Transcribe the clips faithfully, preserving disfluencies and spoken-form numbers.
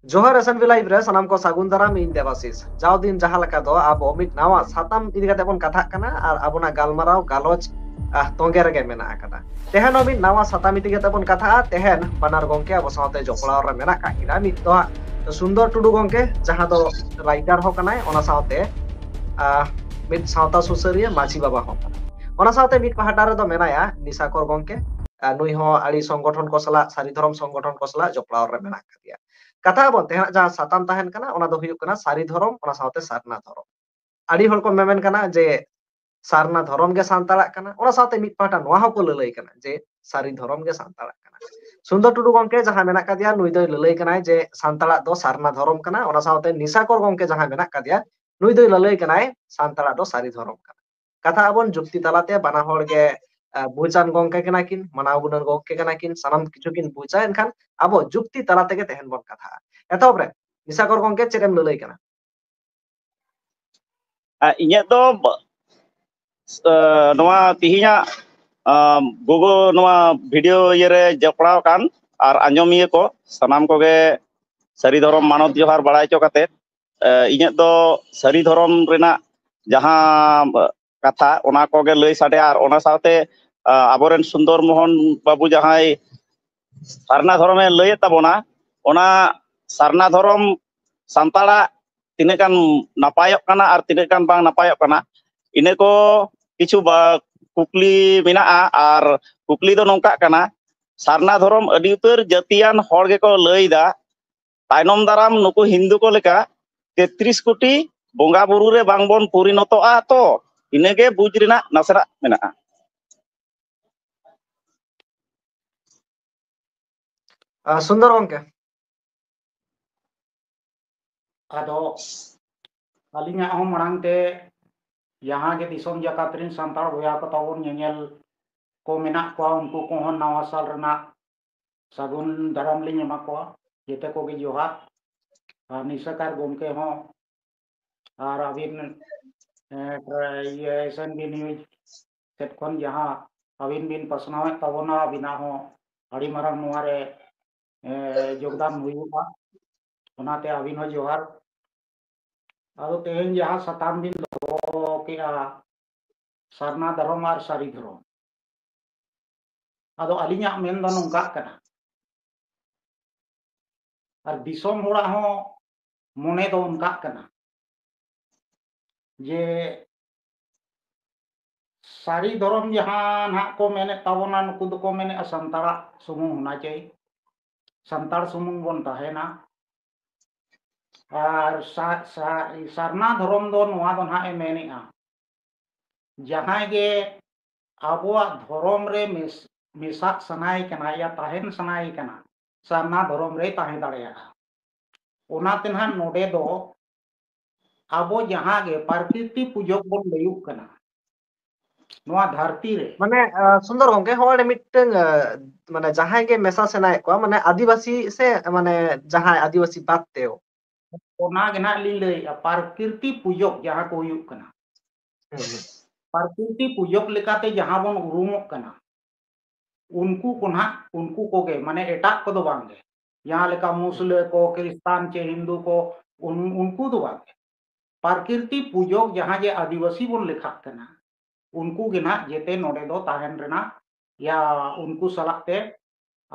ᱡᱚᱦᱟᱨ S N B live ᱨᱮ ᱥᱟᱱᱟᱢ ᱠᱚ ᱥᱟᱹᱜᱩᱱ ᱫᱟᱨᱟᱢ, ᱤᱧ ᱫᱮᱵᱟᱥᱤᱥ᱾ ᱡᱟᱣ ᱫᱤᱱ ᱡᱟᱦᱟᱸ ᱞᱮᱠᱟ ᱫᱚ ᱟᱵᱚ ᱢᱤᱫ ᱱᱟᱣᱟ ᱥᱟᱛᱟᱢ ᱤᱫᱤ ᱠᱟᱛᱮ ᱵᱚᱱ ᱠᱟᱛᱷᱟᱜ ᱠᱟᱱᱟ ᱟᱨ ᱟᱵᱚᱱᱟᱜ ᱜᱟᱞᱢᱟᱨᱟᱣ ᱜᱟᱞᱚᱪ, ᱟᱦ, ᱛᱚᱸᱜᱮ ᱨᱮᱜᱮ ᱢᱮᱱᱟᱜ ᱟᱠᱟᱫᱟ᱾ ᱛᱮᱦᱮᱧ ᱦᱚᱸ ᱢᱤᱫ ᱱᱟᱣᱟ ᱥᱟᱛᱟᱢ ᱤᱫᱤ ᱠᱟᱛᱮ ᱵᱚᱱ ᱠᱟᱛᱷᱟᱜᱼᱟ᱾ ᱛᱮᱦᱮᱧ ᱵᱟᱱᱟᱨ ᱜᱚᱝᱠᱮ ᱟᱵᱚ ᱥᱟᱶᱛᱮ ᱡᱚᱯᱲᱟᱣ ᱨᱮ ᱢᱮᱱᱟᱜ ᱠᱟᱜ ᱠᱤᱱᱟ᱾ ᱢᱤᱫ ᱫᱚ ᱦᱟᱸᱜ ᱥᱩᱱᱫᱚᱨ ᱴᱩᱰᱩ ᱜᱚᱝᱠᱮ, ᱡᱟᱦᱟᱸ ᱫᱚ ᱨᱟᱭᱴᱟᱨ ᱦᱚᱸ ᱠᱟᱱᱟᱭ, ᱚᱱᱟ ᱥᱟᱶᱛᱮ, ᱟᱦ, ᱢᱤᱫ ᱥᱟᱶᱛᱟ ᱥᱩᱥᱟᱹᱨᱤᱭᱟᱹ ᱢᱟᱹᱡᱷᱤ ᱵᱟᱵᱟ ᱦᱚᱸ ᱠᱟᱱᱟᱭ᱾ ᱚᱱᱟ ᱥᱟᱶᱛᱮ ᱢᱤᱫ ᱯᱟᱦᱴᱟ ᱨᱮᱫᱚ ᱢᱮᱱᱟᱭᱟ ᱱᱤᱥᱟᱠᱚᱨ ᱜᱚᱝᱠᱮ᱾ ᱟᱨ ᱱᱩᱭ ᱦᱚᱸ ᱟᱹᱰᱤ ᱥᱚᱝᱜᱚᱴᱷᱚᱱ ᱠᱚ ᱥᱟᱞᱟᱜ, ᱥᱟᱹᱨᱤ ᱫᱷᱚᱨᱚᱢ ᱥᱚᱝᱜᱚᱴᱷᱚᱱ ᱠᱚ ᱥᱟᱞᱟᱜ ᱡᱚᱯᱲᱟᱣ ᱨᱮ ᱢᱮᱱᱟᱜ ᱟᱠᱟᱫᱮᱭᱟ᱾ ᱠᱟᱛᱷᱟ ᱟᱵᱚᱱ ᱛᱮᱦᱮᱧᱟᱜ ᱡᱟᱦᱟᱸ ᱥᱟᱛᱟᱢ ᱛᱟᱦᱮᱱ ᱠᱟᱱᱟ, ᱚᱱᱟ ᱫᱚ ᱦᱩᱭᱩᱜ ᱠᱟᱱᱟ ᱥᱟᱹᱨᱤ ᱫᱷᱚᱨᱚᱢ, ᱚᱱᱟ ᱥᱟᱶᱛᱮ ᱥᱟᱨᱱᱟ ᱫᱷᱚᱨᱚᱢ᱾ ᱟᱹᱰᱤ ᱦᱚᱲ ᱠᱚ ᱢᱮᱢᱮᱱ ᱠᱟᱱᱟ ᱡᱮ ᱥᱟᱨᱱᱟ ᱫᱷᱚᱨᱚᱢ ᱜᱮ ᱥᱟᱱᱛᱟᱲᱟᱜ ᱠᱟᱱᱟ, ᱚᱱᱟ ᱥᱟᱶᱛᱮ ᱢᱤᱫ ᱯᱟᱦᱴᱟ ᱱᱚᱣᱟ ᱦᱚᱸᱠᱚ ᱞᱟᱹᱞᱟᱹᱭ ᱠᱟᱱᱟ ᱡᱮ ᱥᱟᱹᱨᱤ ᱫᱷᱚᱨᱚᱢ ᱜᱮ ᱥᱟᱱᱛᱟᱲᱟᱜ ᱠᱟᱱᱟ᱾ ᱥᱩᱱᱫᱚᱨ ᱴᱩᱰᱩ ᱜᱚᱝᱠᱮ ᱡᱟᱦᱟᱸ ᱢᱮᱱᱟᱜ ᱠᱟᱫᱮᱭᱟ, ᱱᱩᱭ ᱫᱚᱭ ᱞᱟᱹᱞᱟᱹᱭ ᱠᱟᱱᱟᱭ ᱡᱮ ᱥᱟᱱᱛᱟᱲᱟᱜ ᱫᱚ ᱥᱟᱨᱱᱟ ᱫᱷᱚᱨᱚᱢ ᱠᱟᱱᱟ, ᱚᱱᱟ ᱥᱟᱶᱛᱮ ᱱᱤᱥᱟᱠᱚᱨ ᱜᱚᱝᱠᱮ ᱡᱟᱦᱟᱸᱭ ᱢᱮᱱᱟᱜ ᱠᱟᱫᱮᱭᱟ, ᱱᱩᱭ ᱫᱚᱭ ᱞᱟᱹᱞᱟᱹᱭ ᱠᱟᱱᱟᱭ ᱥᱟᱱᱛᱟᱲᱟᱜ ᱫᱚ ᱥᱟᱹᱨᱤ ᱫᱷᱚᱨᱚᱢ ᱠᱟᱱᱟ᱾ ᱠᱟᱛᱷᱟ ᱟᱵᱚᱱ ᱡᱩᱠᱛᱤ ᱛᱟᱞᱟᱛᱮ, ᱵᱟᱱᱟ ᱦᱚᱲ ᱜᱮ, ᱟᱦ, ᱵᱩᱡᱟᱱ ᱜᱚᱝᱠᱮ ᱠᱟᱱᱟ ᱠᱤᱱ, ᱢᱟᱱᱟᱣ ᱜᱩᱱᱟᱹᱱ ᱜᱚᱝᱠᱮ ᱠᱟᱱᱟ ᱠᱤᱱ, ᱥᱟᱱᱟᱢ ᱠᱤᱪᱷᱩ ᱠᱤᱱ ᱵᱩᱡᱟ, ᱮᱱᱠᱷᱟᱱ ᱟᱵᱚ ᱡᱩᱠᱛᱤ ᱛᱟᱞᱟ ᱛᱮᱜᱮ ᱛᱮᱦᱮᱧ ᱵᱚᱱ ᱠᱟᱛᱷᱟᱜᱼᱟ᱾ ᱮᱛᱚᱦᱚᱵ ᱨᱮ ᱱᱤᱥᱟᱠᱚᱨ ᱜᱚᱝᱠᱮ ᱪᱮᱫ ᱮᱢ ᱞᱟᱹᱞᱟᱹᱭ ᱠᱟᱱᱟ? ᱟᱨ ᱤᱧᱟᱹᱜ ᱫᱚ, ᱵ-, ᱥ-, ᱟᱸ, ᱱᱚᱣᱟ ᱛᱤᱦᱤᱧᱟᱜ, ᱟᱸ, ᱜᱚᱜᱚ ᱱᱚᱣᱟ ᱵᱷᱤᱰᱤᱭᱳ ᱤᱭᱟᱹᱨᱮ ᱡᱚᱯᱲᱟᱣ ᱟᱠᱟᱱ ᱟᱨ ᱟᱸᱡᱚᱢᱤᱭᱟᱹ ᱠᱚ ᱥᱟᱱᱟᱢ ᱠᱚᱜᱮ ᱥᱟᱹᱨᱤ ᱫᱷᱚᱨᱚᱢ ᱢᱟᱱᱚᱛ ᱡᱚᱦᱟᱨ ᱵᱟᱲᱟᱭ ᱦᱚᱪᱚ ᱠᱟᱛᱮ, ᱮ, ᱤᱧᱟᱹᱜ ᱫᱚ ᱥᱟᱹᱨᱤ ᱫᱷᱚᱨᱚᱢ ᱨᱮᱱᱟᱜ ᱡᱟᱦᱟᱸ, ᱵ-, ᱠᱟᱛᱷᱟ, ᱚᱱᱟ ᱠᱚᱜᱮ ᱞᱟᱹᱭ ᱥᱟᱰᱮ᱾ ᱟᱨ ᱚᱱᱟ ᱥᱟᱶᱛᱮ, ᱟ, ᱟᱵᱚᱨᱮᱱ ᱥᱩᱱᱫᱚᱨ ᱢᱳᱦᱚᱱ ᱵᱟᱹᱵᱩ ᱡᱟᱦᱟᱸᱭ ᱥᱟᱨᱱᱟ ᱫᱷᱚᱨᱚᱢᱮ ᱞᱟᱹᱭᱮᱫ ᱛᱟᱵᱚᱱᱟ, ᱚᱱᱟ ᱥᱟᱨᱱᱟ ᱫᱷᱚᱨᱚᱢ ᱥᱟᱱᱛᱟᱲᱟᱜ ᱛᱤᱱᱟᱹᱜ ᱜᱟᱱ ᱱᱟᱯᱟᱭᱚᱜ ᱠᱟᱱᱟ ᱟᱨ ᱛᱤᱱᱟᱹᱜ ᱜᱟᱱ ᱵᱟᱝ ᱱᱟᱯᱟᱭᱚᱜ ᱠᱟᱱᱟ, ᱤᱱᱟᱹ ᱠᱚ ᱠᱤᱪᱷᱩ ᱵᱟ-, ᱠᱩᱠᱞᱤ ᱢᱮᱱᱟᱜᱼᱟ᱾ ᱟᱨ ᱠᱩᱠᱞᱤ ᱫᱚ ᱱᱚᱝᱠᱟᱜ ᱠᱟᱱᱟ, ᱥᱟᱨᱱᱟ ᱫᱷᱚᱨᱚᱢ ᱟᱹᱰᱤ ᱩᱛᱟᱹᱨ ᱡᱟᱹᱛᱤᱭᱟᱱ ᱦᱚᱲ ᱜᱮᱠᱚ ᱞᱟᱹᱭ ᱮᱫᱟ, ᱛᱟᱭᱱᱚᱢ ᱫᱟᱨᱟᱢ ᱱᱩᱠᱩ ᱦᱤᱱᱫᱩ ᱠᱚ ᱞᱮᱠᱟ ᱛᱮᱛᱨᱤᱥ ᱠᱳᱴᱤ ᱵᱚᱸᱜᱟ ᱵᱩᱨᱩ ᱨᱮ ᱵᱟᱝ ᱵᱚᱱ ᱯᱚᱨᱤᱱᱚᱛᱚᱜᱼᱟ ᱛᱚ? ᱤᱱᱟᱹᱜᱮ ᱵᱩᱡᱽ ᱨᱮᱱᱟᱜ ᱱᱟᱥᱮᱱᱟᱜ ᱢᱮᱱᱟᱜᱼᱟ᱾ ᱟᱦ, ᱥᱩᱱᱫᱚᱨ ᱜᱚᱝᱠᱮ᱾ ᱟᱫᱚ ᱟᱹᱞᱤᱧᱟᱜ ᱦᱚᱸ ᱢᱟᱲᱟᱝ ᱛᱮ ᱡᱟᱦᱟᱸ ᱜᱮ ᱫᱤᱥᱚᱢ ᱡᱟᱠᱟᱛ ᱨᱮᱱ ᱥᱟᱱᱛᱟᱲ ᱵᱚᱭᱦᱟ ᱠᱚ ᱛᱟᱵᱚᱱ ᱧᱮᱧᱮᱞ ᱠᱚ ᱢᱮᱱᱟᱜ ᱠᱚᱣᱟ, ᱩᱱᱠᱩ ᱠᱚᱦᱚᱸ ᱱᱟᱣᱟ ᱥᱟᱞ ᱨᱮᱱᱟᱜ ᱥᱟᱹᱜᱩᱱ ᱫᱟᱨᱟᱢ ᱞᱤᱧ ᱮᱢᱟ ᱠᱚᱣᱟ᱾ ᱡᱮᱛᱮ ᱠᱚᱜᱮ ᱡᱚᱦᱟᱨ᱾ ᱟᱨ ᱱᱤᱥᱟᱠᱟᱨ ᱜᱚᱢᱠᱮ ᱦᱚᱸ ᱟᱨ ᱟᱹᱵᱤᱱ, ᱮ, ᱤᱭᱟᱹ, ᱮᱥ ᱮᱱ ᱵᱤ ᱱᱤᱭᱩᱡᱽ ᱥᱮᱫ ᱠᱷᱚᱱ ᱡᱟᱦᱟᱸ ᱟᱹᱵᱤᱱ ᱵᱤᱱ ᱯᱟᱥᱱᱟᱣᱮᱫ ᱛᱟᱵᱚᱱᱟ, ᱟᱹᱵᱤᱱᱟᱜ ᱦᱚᱸ ᱟᱹᱰᱤ ᱢᱟᱨᱟᱝ ᱱᱚᱣᱟ ᱨᱮ, ᱮ, ᱡᱳᱜᱽᱫᱟᱱ ᱦᱩᱭᱩᱜᱼᱟ᱾ ᱚᱱᱟᱛᱮ ᱟᱹᱵᱤᱱ ᱦᱚᱸ ᱡᱚᱦᱟᱨ᱾ ᱟᱫᱚ ᱛᱮᱦᱮᱧ ᱡᱟᱦᱟᱸ ᱥᱟᱛᱟᱢ ᱵᱤᱱ ᱫᱚᱦᱚ ᱠᱮᱜᱼᱟ, ᱥᱟᱨᱱᱟ ᱫᱷᱚᱨᱚᱢ ᱟᱨ ᱥᱟᱹᱨᱤ ᱫᱷᱚᱨᱚᱢ, ᱟᱫᱚ ᱟᱹᱞᱤᱧᱟᱜ ᱢᱮᱱ ᱫᱚ ᱱᱚᱝᱠᱟᱜ ᱠᱟᱱᱟ, ᱟᱨ ᱫᱤᱥᱚᱢ ᱦᱚᱲᱟᱜ ᱦᱚᱸ ᱢᱚᱱᱮ ᱫᱚ ᱚᱱᱠᱟᱜ ᱠᱟᱱᱟ ᱡᱮ ᱥᱟᱹᱨᱤ ᱫᱷᱚᱨᱚᱢ ᱡᱟᱦᱟᱸ ᱱᱟᱦᱟᱜ ᱠᱚ ᱢᱮᱱᱮᱫ ᱛᱟᱵᱚᱱᱟ, ᱱᱩᱠᱩ ᱫᱚᱠᱚ ᱢᱮᱱᱮᱫᱼᱟ ᱥᱟᱱᱛᱟᱲᱟᱜ ᱥᱩᱢᱩᱝ ᱦᱚᱱᱟ ᱪᱟᱹᱦᱤ, ᱥᱟᱱᱛᱟᱲ ᱥᱩᱢᱩᱝ ᱵᱚᱱ ᱛᱟᱦᱮᱱᱟ᱾ ᱟᱨ ᱥᱟ-, ᱥᱟ-, ᱥᱟᱨᱱᱟ ᱫᱷᱚᱨᱚᱢ ᱫᱚ ᱱᱚᱣᱟ ᱫᱚ ᱱᱟᱦᱟᱜ ᱮ ᱢᱮᱱᱮᱫᱼᱟ, ᱡᱟᱦᱟᱸᱭ ᱜᱮ ᱟᱵᱚᱣᱟᱜ ᱫᱷᱚᱨᱚᱢ ᱨᱮ ᱢᱮᱥ-, ᱢᱮᱥᱟᱜ ᱥᱟᱱᱟᱭᱮ ᱠᱟᱱᱟ ᱭᱟ ᱛᱟᱦᱮᱱ ᱥᱟᱱᱟᱭᱮ ᱠᱟᱱᱟ, ᱥᱟᱨᱱᱟ ᱫᱷᱚᱨᱚᱢ ᱨᱮᱭ ᱛᱟᱦᱮᱸ ᱫᱟᱲᱮᱭᱟᱜᱼᱟ᱾ ᱚᱱᱟᱛᱮ ᱱᱟᱦᱟᱜ ᱱᱚᱰᱮ ᱫᱚ ᱟᱵᱚ ᱡᱟᱦᱟᱸ ᱜᱮ ᱯᱨᱟᱠᱨᱤᱛᱤ ᱯᱩᱡᱚᱠ ᱵᱚᱱ ᱞᱟᱹᱭᱩᱜ ᱠᱟᱱᱟ ᱱᱚᱣᱟ ᱫᱷᱟᱹᱨᱛᱤ ᱨᱮ᱾ ᱢᱟᱱᱮ, ᱟᱸ, ᱥᱩᱱᱫᱚᱨ ᱜᱚᱝᱠᱮ, ᱦᱚᱸᱜᱼᱚᱭ ᱢᱤᱫᱴᱟᱝ, ᱟᱸ, ᱢᱟᱱᱮ ᱡᱟᱦᱟᱸᱭ ᱜᱮ ᱢᱮᱥᱟ ᱥᱟᱱᱟᱭᱮᱫ ᱠᱚᱣᱟ, ᱢᱟᱱᱮ ᱟᱹᱫᱤᱵᱟᱹᱥᱤ ᱥᱮ ᱢᱟᱱᱮ ᱡᱟᱦᱟᱸᱭ ᱟᱹᱫᱤᱵᱟᱹᱥᱤ ᱵᱟᱫ ᱛᱮ᱾ ᱚᱱᱟ ᱜᱮ ᱱᱟᱦᱟᱜ ᱞᱤᱧ ᱞᱟᱹᱭᱮᱫᱼᱟ, ᱯᱨᱟᱠᱨᱤᱛᱤ ᱯᱩᱡᱚᱠ ᱡᱟᱦᱟᱸ ᱠᱚ ᱦᱩᱭᱩᱜ ᱠᱟᱱᱟ, ᱦᱩᱸ, ᱦᱩᱸ᱾ ᱯᱨᱟᱠᱨᱤᱛᱤ ᱯᱩᱡᱚᱠ ᱞᱮᱠᱟᱛᱮ ᱡᱟᱦᱟᱸ ᱵᱚᱱ ᱩᱨᱩᱢᱚᱜ ᱠᱟᱱᱟ, ᱩᱱᱠᱩ ᱠᱚ ᱱᱟᱦᱟᱜ, ᱩᱱᱠᱩ ᱠᱚᱜᱮ, ᱢᱟᱱᱮ ᱮᱴᱟᱜ ᱠᱚᱫᱚ ᱵᱟᱝᱜᱮ, ᱡᱟᱦᱟᱸ ᱞᱮᱠᱟ ᱢᱩᱥᱞᱟᱹ ᱠᱚ, ᱠᱷᱨᱤᱥᱴᱟᱱ ᱪᱮ ᱦᱤᱱᱫᱩ ᱠᱚ, ᱩᱱ-, ᱩᱱᱠᱩ ᱫᱚ ᱵᱟᱝᱜᱮ᱾ ᱯᱨᱟᱠᱨᱤᱛᱤ ᱯᱩᱡᱚᱠ ᱡᱟᱦᱟᱸ ᱡᱮ ᱟᱹᱫᱤᱵᱟᱹᱥᱤ ᱵᱚᱱ ᱞᱮᱠᱷᱟᱜ ᱠᱟᱱᱟ, ᱩᱱᱠᱩ ᱜᱮ ᱱᱟᱦᱟᱜ ᱡᱮᱛᱮ ᱱᱚᱰᱮ ᱫᱚ ᱛᱟᱦᱮᱱ ᱨᱮᱱᱟᱜ, ᱭᱟ ᱩᱱᱠᱩ ᱥᱟᱞᱟᱜ ᱛᱮ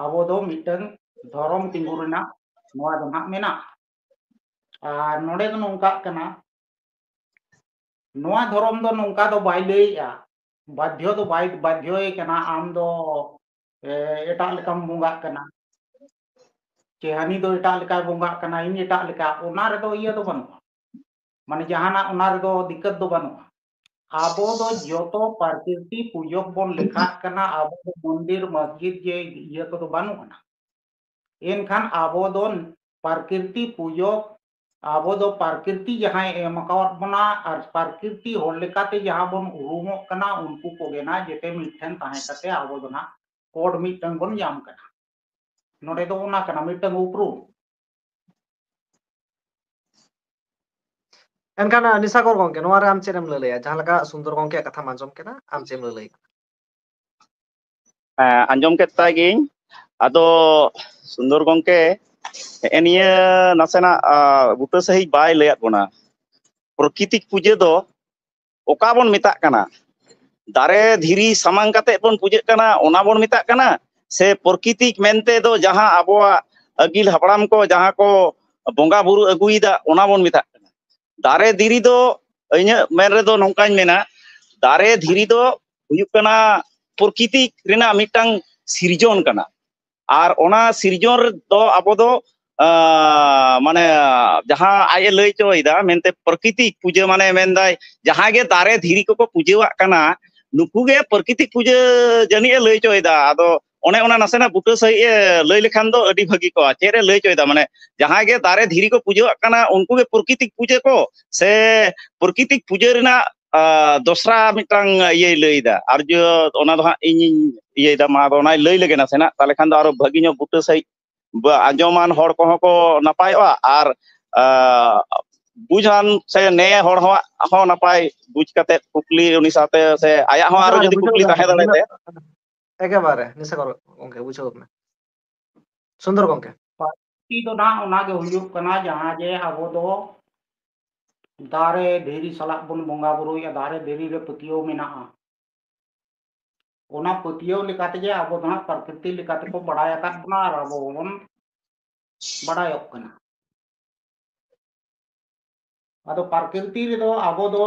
ᱟᱵᱚ ᱫᱚ ᱢᱤᱫᱴᱟᱝ ᱫᱷᱚᱨᱚᱢ ᱛᱤᱸᱜᱩ ᱨᱮᱱᱟᱜ ᱱᱚᱣᱟ ᱫᱚ ᱱᱟᱦᱟᱜ ᱢᱮᱱᱟᱜᱼᱟ᱾ ᱟᱨ ᱱᱚᱰᱮ ᱫᱚ ᱱᱚᱝᱠᱟᱜ ᱠᱟᱱᱟ, ᱱᱚᱣᱟ ᱫᱷᱚᱨᱚᱢ ᱫᱚ ᱱᱚᱝᱠᱟ ᱫᱚ ᱵᱟᱭ ᱞᱟᱹᱭᱮᱜᱼᱟ, ᱵᱟᱫᱽᱫᱷᱚ ᱫᱚ ᱵᱟᱭ ᱵᱟᱫᱽᱫᱷᱚᱭᱮ ᱠᱟᱱᱟ, ᱟᱢ ᱫᱚ, ᱮ, ᱮᱴᱟᱜ ᱞᱮᱠᱟᱢ ᱵᱚᱸᱜᱟᱜ ᱠᱟᱱᱟ, ᱪᱮ ᱦᱟᱹᱱᱤ ᱫᱚ ᱮᱴᱟᱜ ᱞᱮᱠᱟᱭ ᱵᱚᱸᱜᱟᱜ ᱠᱟᱱᱟ, ᱤᱧ ᱮᱴᱟᱜ ᱞᱮᱠᱟ, ᱚᱱᱟ ᱨᱮᱫᱚ ᱤᱭᱟᱹ ᱫᱚ ᱵᱟᱹᱱᱩᱜᱼᱟ᱾ ᱢᱟᱱᱮ ᱡᱟᱦᱟᱱᱟᱜ ᱚᱱᱟ ᱨᱮᱫᱚ ᱫᱤᱠᱠᱟᱹᱛ ᱫᱚ ᱵᱟᱹᱱᱩᱜᱼᱟ᱾ ᱟᱵᱚ ᱫᱚ ᱡᱚᱛᱚ ᱯᱨᱟᱠᱨᱤᱛᱤ ᱯᱩᱡᱚᱠ ᱵᱚᱱ ᱞᱮᱠᱷᱟᱜ ᱠᱟᱱᱟ, ᱟᱵᱚ ᱫᱚ ᱢᱚᱱᱫᱤᱨ, ᱢᱚᱥᱡᱤᱫ ᱡᱮ ᱤᱭᱟᱹ ᱠᱚᱫᱚ ᱵᱟᱹᱱᱩᱜ ᱟᱱᱟ᱾ ᱮᱱᱠᱷᱟᱱ ᱟᱵᱚ ᱫᱚ ᱯᱨᱟᱠᱨᱤᱛᱤ ᱯᱩᱡᱚᱠ, ᱟᱵᱚ ᱫᱚ ᱯᱨᱟᱠᱨᱤᱛᱤ ᱡᱟᱦᱟᱸᱭ ᱮᱢ ᱟᱠᱟᱣᱟᱫ ᱵᱚᱱᱟ ᱟᱨ ᱯᱨᱟᱠᱨᱤᱛᱤ ᱦᱚᱲ ᱞᱮᱠᱟᱛᱮ ᱡᱟᱦᱟᱸ ᱵᱚᱱ ᱩᱨᱩᱢᱚᱜ ᱠᱟᱱᱟ, ᱩᱱᱠᱩ ᱠᱚᱜᱮ ᱱᱟᱜ ᱡᱮᱛᱮ ᱢᱤᱫ ᱴᱷᱮᱱ ᱛᱟᱦᱮᱸ ᱠᱟᱛᱮ ᱟᱵᱚ ᱫᱚ ᱱᱟᱜ ᱠᱳᱰ ᱢᱤᱫᱴᱟᱝ ᱵᱚᱱ ᱧᱟᱢ ᱠᱟᱱᱟ᱾ ᱱᱚᱰᱮ ᱫᱚ ᱚᱱᱟ ᱠᱟᱱᱟ ᱢᱤᱫᱴᱟᱝ ᱩᱯᱨᱩᱢ᱾ ᱮᱱᱠᱷᱟᱱ, ᱱᱤᱥᱟᱠᱚᱨ ᱜᱚᱝᱠᱮ, ᱱᱚᱣᱟ ᱨᱮ ᱟᱢ ᱪᱮᱫ ᱮᱢ ᱞᱟᱹᱞᱟᱹᱭᱟ? ᱡᱟᱦᱟᱸ ᱞᱮᱠᱟ ᱥᱩᱱᱫᱚᱨ ᱜᱚᱝᱠᱮᱭᱟᱜ ᱠᱟᱛᱷᱟᱢ ᱟᱸᱡᱚᱢ ᱠᱮᱫᱟ, ᱟᱢ ᱪᱮᱫ ᱮᱢ ᱞᱟᱹᱞᱟᱹᱭᱟ? ᱦᱮᱸ, ᱟᱸᱡᱚᱢ ᱠᱮᱫ ᱛᱟᱭ ᱜᱤᱧ᱾ ᱟᱫᱚ ᱥᱩᱱᱫᱚᱨ ᱜᱚᱝᱠᱮ, ᱦᱮᱸ, ᱱᱤᱭᱟᱹ ᱱᱟᱥᱮᱱᱟᱜ ᱵᱩᱴᱟᱹ ᱥᱟᱺᱦᱤᱡ ᱵᱟᱭ ᱞᱟᱹᱭᱟᱫ ᱵᱚᱱᱟ᱾ ᱯᱨᱚᱠᱤᱛᱤᱠ ᱯᱩᱡᱟᱹ ᱫᱚ ᱚᱠᱟ ᱵᱚᱱ ᱢᱮᱛᱟᱜ ᱠᱟᱱᱟ? ᱫᱟᱨᱮ ᱫᱷᱤᱨᱤ ᱥᱟᱢᱟᱝ ᱠᱟᱛᱮ ᱵᱚᱱ ᱯᱩᱡᱟᱹᱜ ᱠᱟᱱᱟ, ᱚᱱᱟ ᱵᱚᱱ ᱢᱮᱛᱟᱜ ᱠᱟᱱᱟ? ᱥᱮ ᱯᱨᱚᱠᱤᱛᱤᱠ ᱢᱮᱱᱛᱮ ᱫᱚ ᱡᱟᱦᱟᱸ ᱟᱵᱚᱣᱟᱜ ᱟᱹᱜᱤᱞ ᱦᱟᱯᱲᱟᱢ ᱠᱚ ᱡᱟᱦᱟᱸ ᱠᱚ ᱵᱚᱸᱜᱟ ᱵᱩᱨᱩ ᱟᱹᱜᱩᱭᱮᱫᱟ, ᱚᱱᱟ ᱵᱚᱱ ᱢᱮᱛᱟᱜ ᱠᱟᱱᱟ? ᱫᱟᱨᱮ ᱫᱷᱤᱨᱤ ᱫᱚ ᱤᱧᱟᱹᱜ ᱢᱮᱱ ᱨᱮᱫᱚ ᱱᱚᱝᱠᱟᱧ ᱢᱮᱱᱟ, ᱫᱟᱨᱮ ᱫᱷᱤᱨᱤ ᱫᱚ ᱦᱩᱭᱩᱜ ᱠᱟᱱᱟ ᱯᱨᱚᱠᱤᱛᱤ ᱨᱮᱱᱟᱜ ᱢᱤᱫᱴᱟᱝ ᱥᱤᱨᱡᱚᱱ ᱠᱟᱱᱟ᱾ ᱟᱨ ᱚᱱᱟ ᱥᱤᱨᱡᱚᱱ ᱫᱚ ᱟᱵᱚ ᱫᱚ ᱢᱟᱱᱮ ᱡᱟᱦᱟᱸ ᱟᱡ ᱮ ᱞᱟᱹᱭ ᱦᱚᱪᱚᱭᱮᱫᱟ ᱢᱮᱱᱛᱮ ᱯᱨᱚᱠᱤᱛᱤ ᱯᱩᱡᱟᱹ, ᱢᱟᱱᱮ ᱢᱮᱱᱫᱟᱭ ᱡᱟᱦᱟᱸ ᱜᱮ ᱫᱟᱨᱮ ᱫᱷᱤᱨᱤ ᱠᱚᱠᱚ ᱯᱩᱡᱟᱹᱣᱟᱜ ᱠᱟᱱᱟ, ᱱᱩᱠᱩ ᱜᱮ ᱯᱨᱚᱠᱤᱛᱤ ᱯᱩᱡᱟᱹ ᱡᱟᱹᱱᱤᱡ ᱮ ᱞᱟᱹᱭ ᱦᱚᱪᱚᱭᱮᱫᱟ᱾ ᱟᱫᱚ ᱚᱱᱮ ᱚᱱᱟ ᱱᱟᱥᱮᱱᱟᱜ ᱵᱩᱴᱟᱹ ᱥᱟᱺᱦᱤᱡ ᱮ ᱞᱟᱹᱭ ᱞᱮᱠᱷᱟᱱ ᱫᱚ ᱟᱹᱰᱤ ᱵᱷᱟᱹᱜᱤ ᱠᱚᱜᱼᱟ᱾ ᱪᱮᱫ ᱮ ᱞᱟᱹᱭ ᱦᱚᱪᱚᱭᱮᱫᱟ? ᱢᱟᱱᱮ ᱡᱟᱦᱟᱸᱭ ᱜᱮ ᱫᱟᱨᱮ ᱫᱷᱤᱨᱤ ᱠᱚ ᱯᱩᱡᱟᱹᱣᱟᱜ ᱠᱟᱱᱟ, ᱩᱱᱠᱩ ᱜᱮ ᱯᱨᱚᱠᱤᱛᱤ ᱯᱩᱡᱟᱹ ᱠᱚ, ᱥᱮ ᱯᱨᱚᱠᱤᱛᱤ ᱯᱩᱡᱟᱹ ᱨᱮᱱᱟᱜ ᱫᱚᱥᱨᱟ ᱢᱤᱫᱴᱟᱝ ᱤᱭᱟᱹᱭ ᱞᱟᱹᱭᱫᱟ? ᱟᱨ ᱡᱚ ᱚᱱᱟ ᱫᱚ ᱦᱟᱸᱜ ᱤᱧᱤᱧ ᱤᱭᱟᱹᱭᱮᱫᱟ, ᱢᱟ ᱟᱫᱚ ᱚᱱᱟᱭ ᱞᱟᱹᱭ ᱞᱮᱜᱮ ᱱᱟᱥᱮᱱᱟᱜ, ᱛᱟᱦᱞᱮ ᱠᱷᱟᱱ ᱫᱚ ᱟᱨᱚ ᱵᱷᱟᱹᱜᱤ ᱧᱚᱜ ᱵᱩᱴᱟᱹ ᱥᱟᱺᱦᱤᱡ ᱟᱸᱡᱚᱢᱟᱱ ᱦᱚᱲ ᱠᱚᱦᱚᱸ ᱠᱚ ᱱᱟᱯᱟᱭᱚᱜᱼᱟ, ᱟᱨ ᱵᱩᱡᱷᱟᱱ ᱥᱮ ᱱᱮ ᱦᱚᱲ ᱦᱚᱸ ᱦᱚᱸ ᱱᱟᱯᱟᱭ ᱵᱩᱡᱽ ᱠᱟᱛᱮ ᱠᱩᱠᱞᱤ ᱩᱱᱤ ᱥᱟᱶᱛᱮ ᱥᱮ ᱟᱭᱟᱜ ᱦᱚᱸ ᱟᱨᱚ ᱡᱩᱫᱤ ᱠᱩᱠᱞᱤ ᱛᱟᱦᱮᱸ ᱫᱟᱲᱮ ᱛᱟᱭᱟ᱾ ᱮᱠᱮᱵᱟᱨᱮ ᱱᱤᱥᱟ ᱠᱚᱨᱚ ᱜᱚᱝᱠᱮ, ᱵᱩᱡᱷᱟᱹᱣ ᱢᱮ ᱥᱩᱱᱫᱚᱨ ᱜᱚᱝᱠᱮ᱾ ᱯᱟᱹᱨᱥᱤ ᱫᱚ ᱱᱟᱦᱟᱜ ᱚᱱᱟᱜᱮ ᱦᱩᱭᱩᱜ ᱠᱟᱱᱟ, ᱡᱟᱦᱟᱸ ᱡᱮ ᱟᱵᱚ ᱫᱚ ᱫᱟᱨᱮ ᱫᱷᱤᱨᱤ ᱥᱟᱞᱟᱜ ᱵᱚᱱ ᱵᱚᱸᱜᱟ ᱵᱩᱨᱩᱭᱟ, ᱫᱟᱨᱮ ᱫᱷᱤᱨᱤ ᱨᱮ ᱯᱟᱹᱛᱭᱟᱹᱣ ᱢᱮᱱᱟᱜᱼᱟ᱾ ᱚᱱᱟ ᱯᱟᱹᱛᱭᱟᱹᱣ ᱞᱮᱠᱟ ᱛᱮᱜᱮ ᱟᱵᱚ ᱫᱚ ᱱᱟᱦᱟᱜ ᱯᱨᱟᱠᱨᱤᱛᱤ ᱞᱮᱠᱟ ᱛᱮᱠᱚ ᱵᱟᱲᱟᱭ ᱟᱠᱟᱫ ᱵᱚᱱᱟ ᱟᱨ ᱟᱵᱚ ᱵᱚᱱ ᱵᱟᱲᱟᱭᱚᱜ ᱠᱟᱱᱟ᱾ ᱟᱫᱚ ᱯᱨᱟᱠᱨᱤᱛᱤ ᱨᱮᱫᱚ ᱟᱵᱚ ᱫᱚ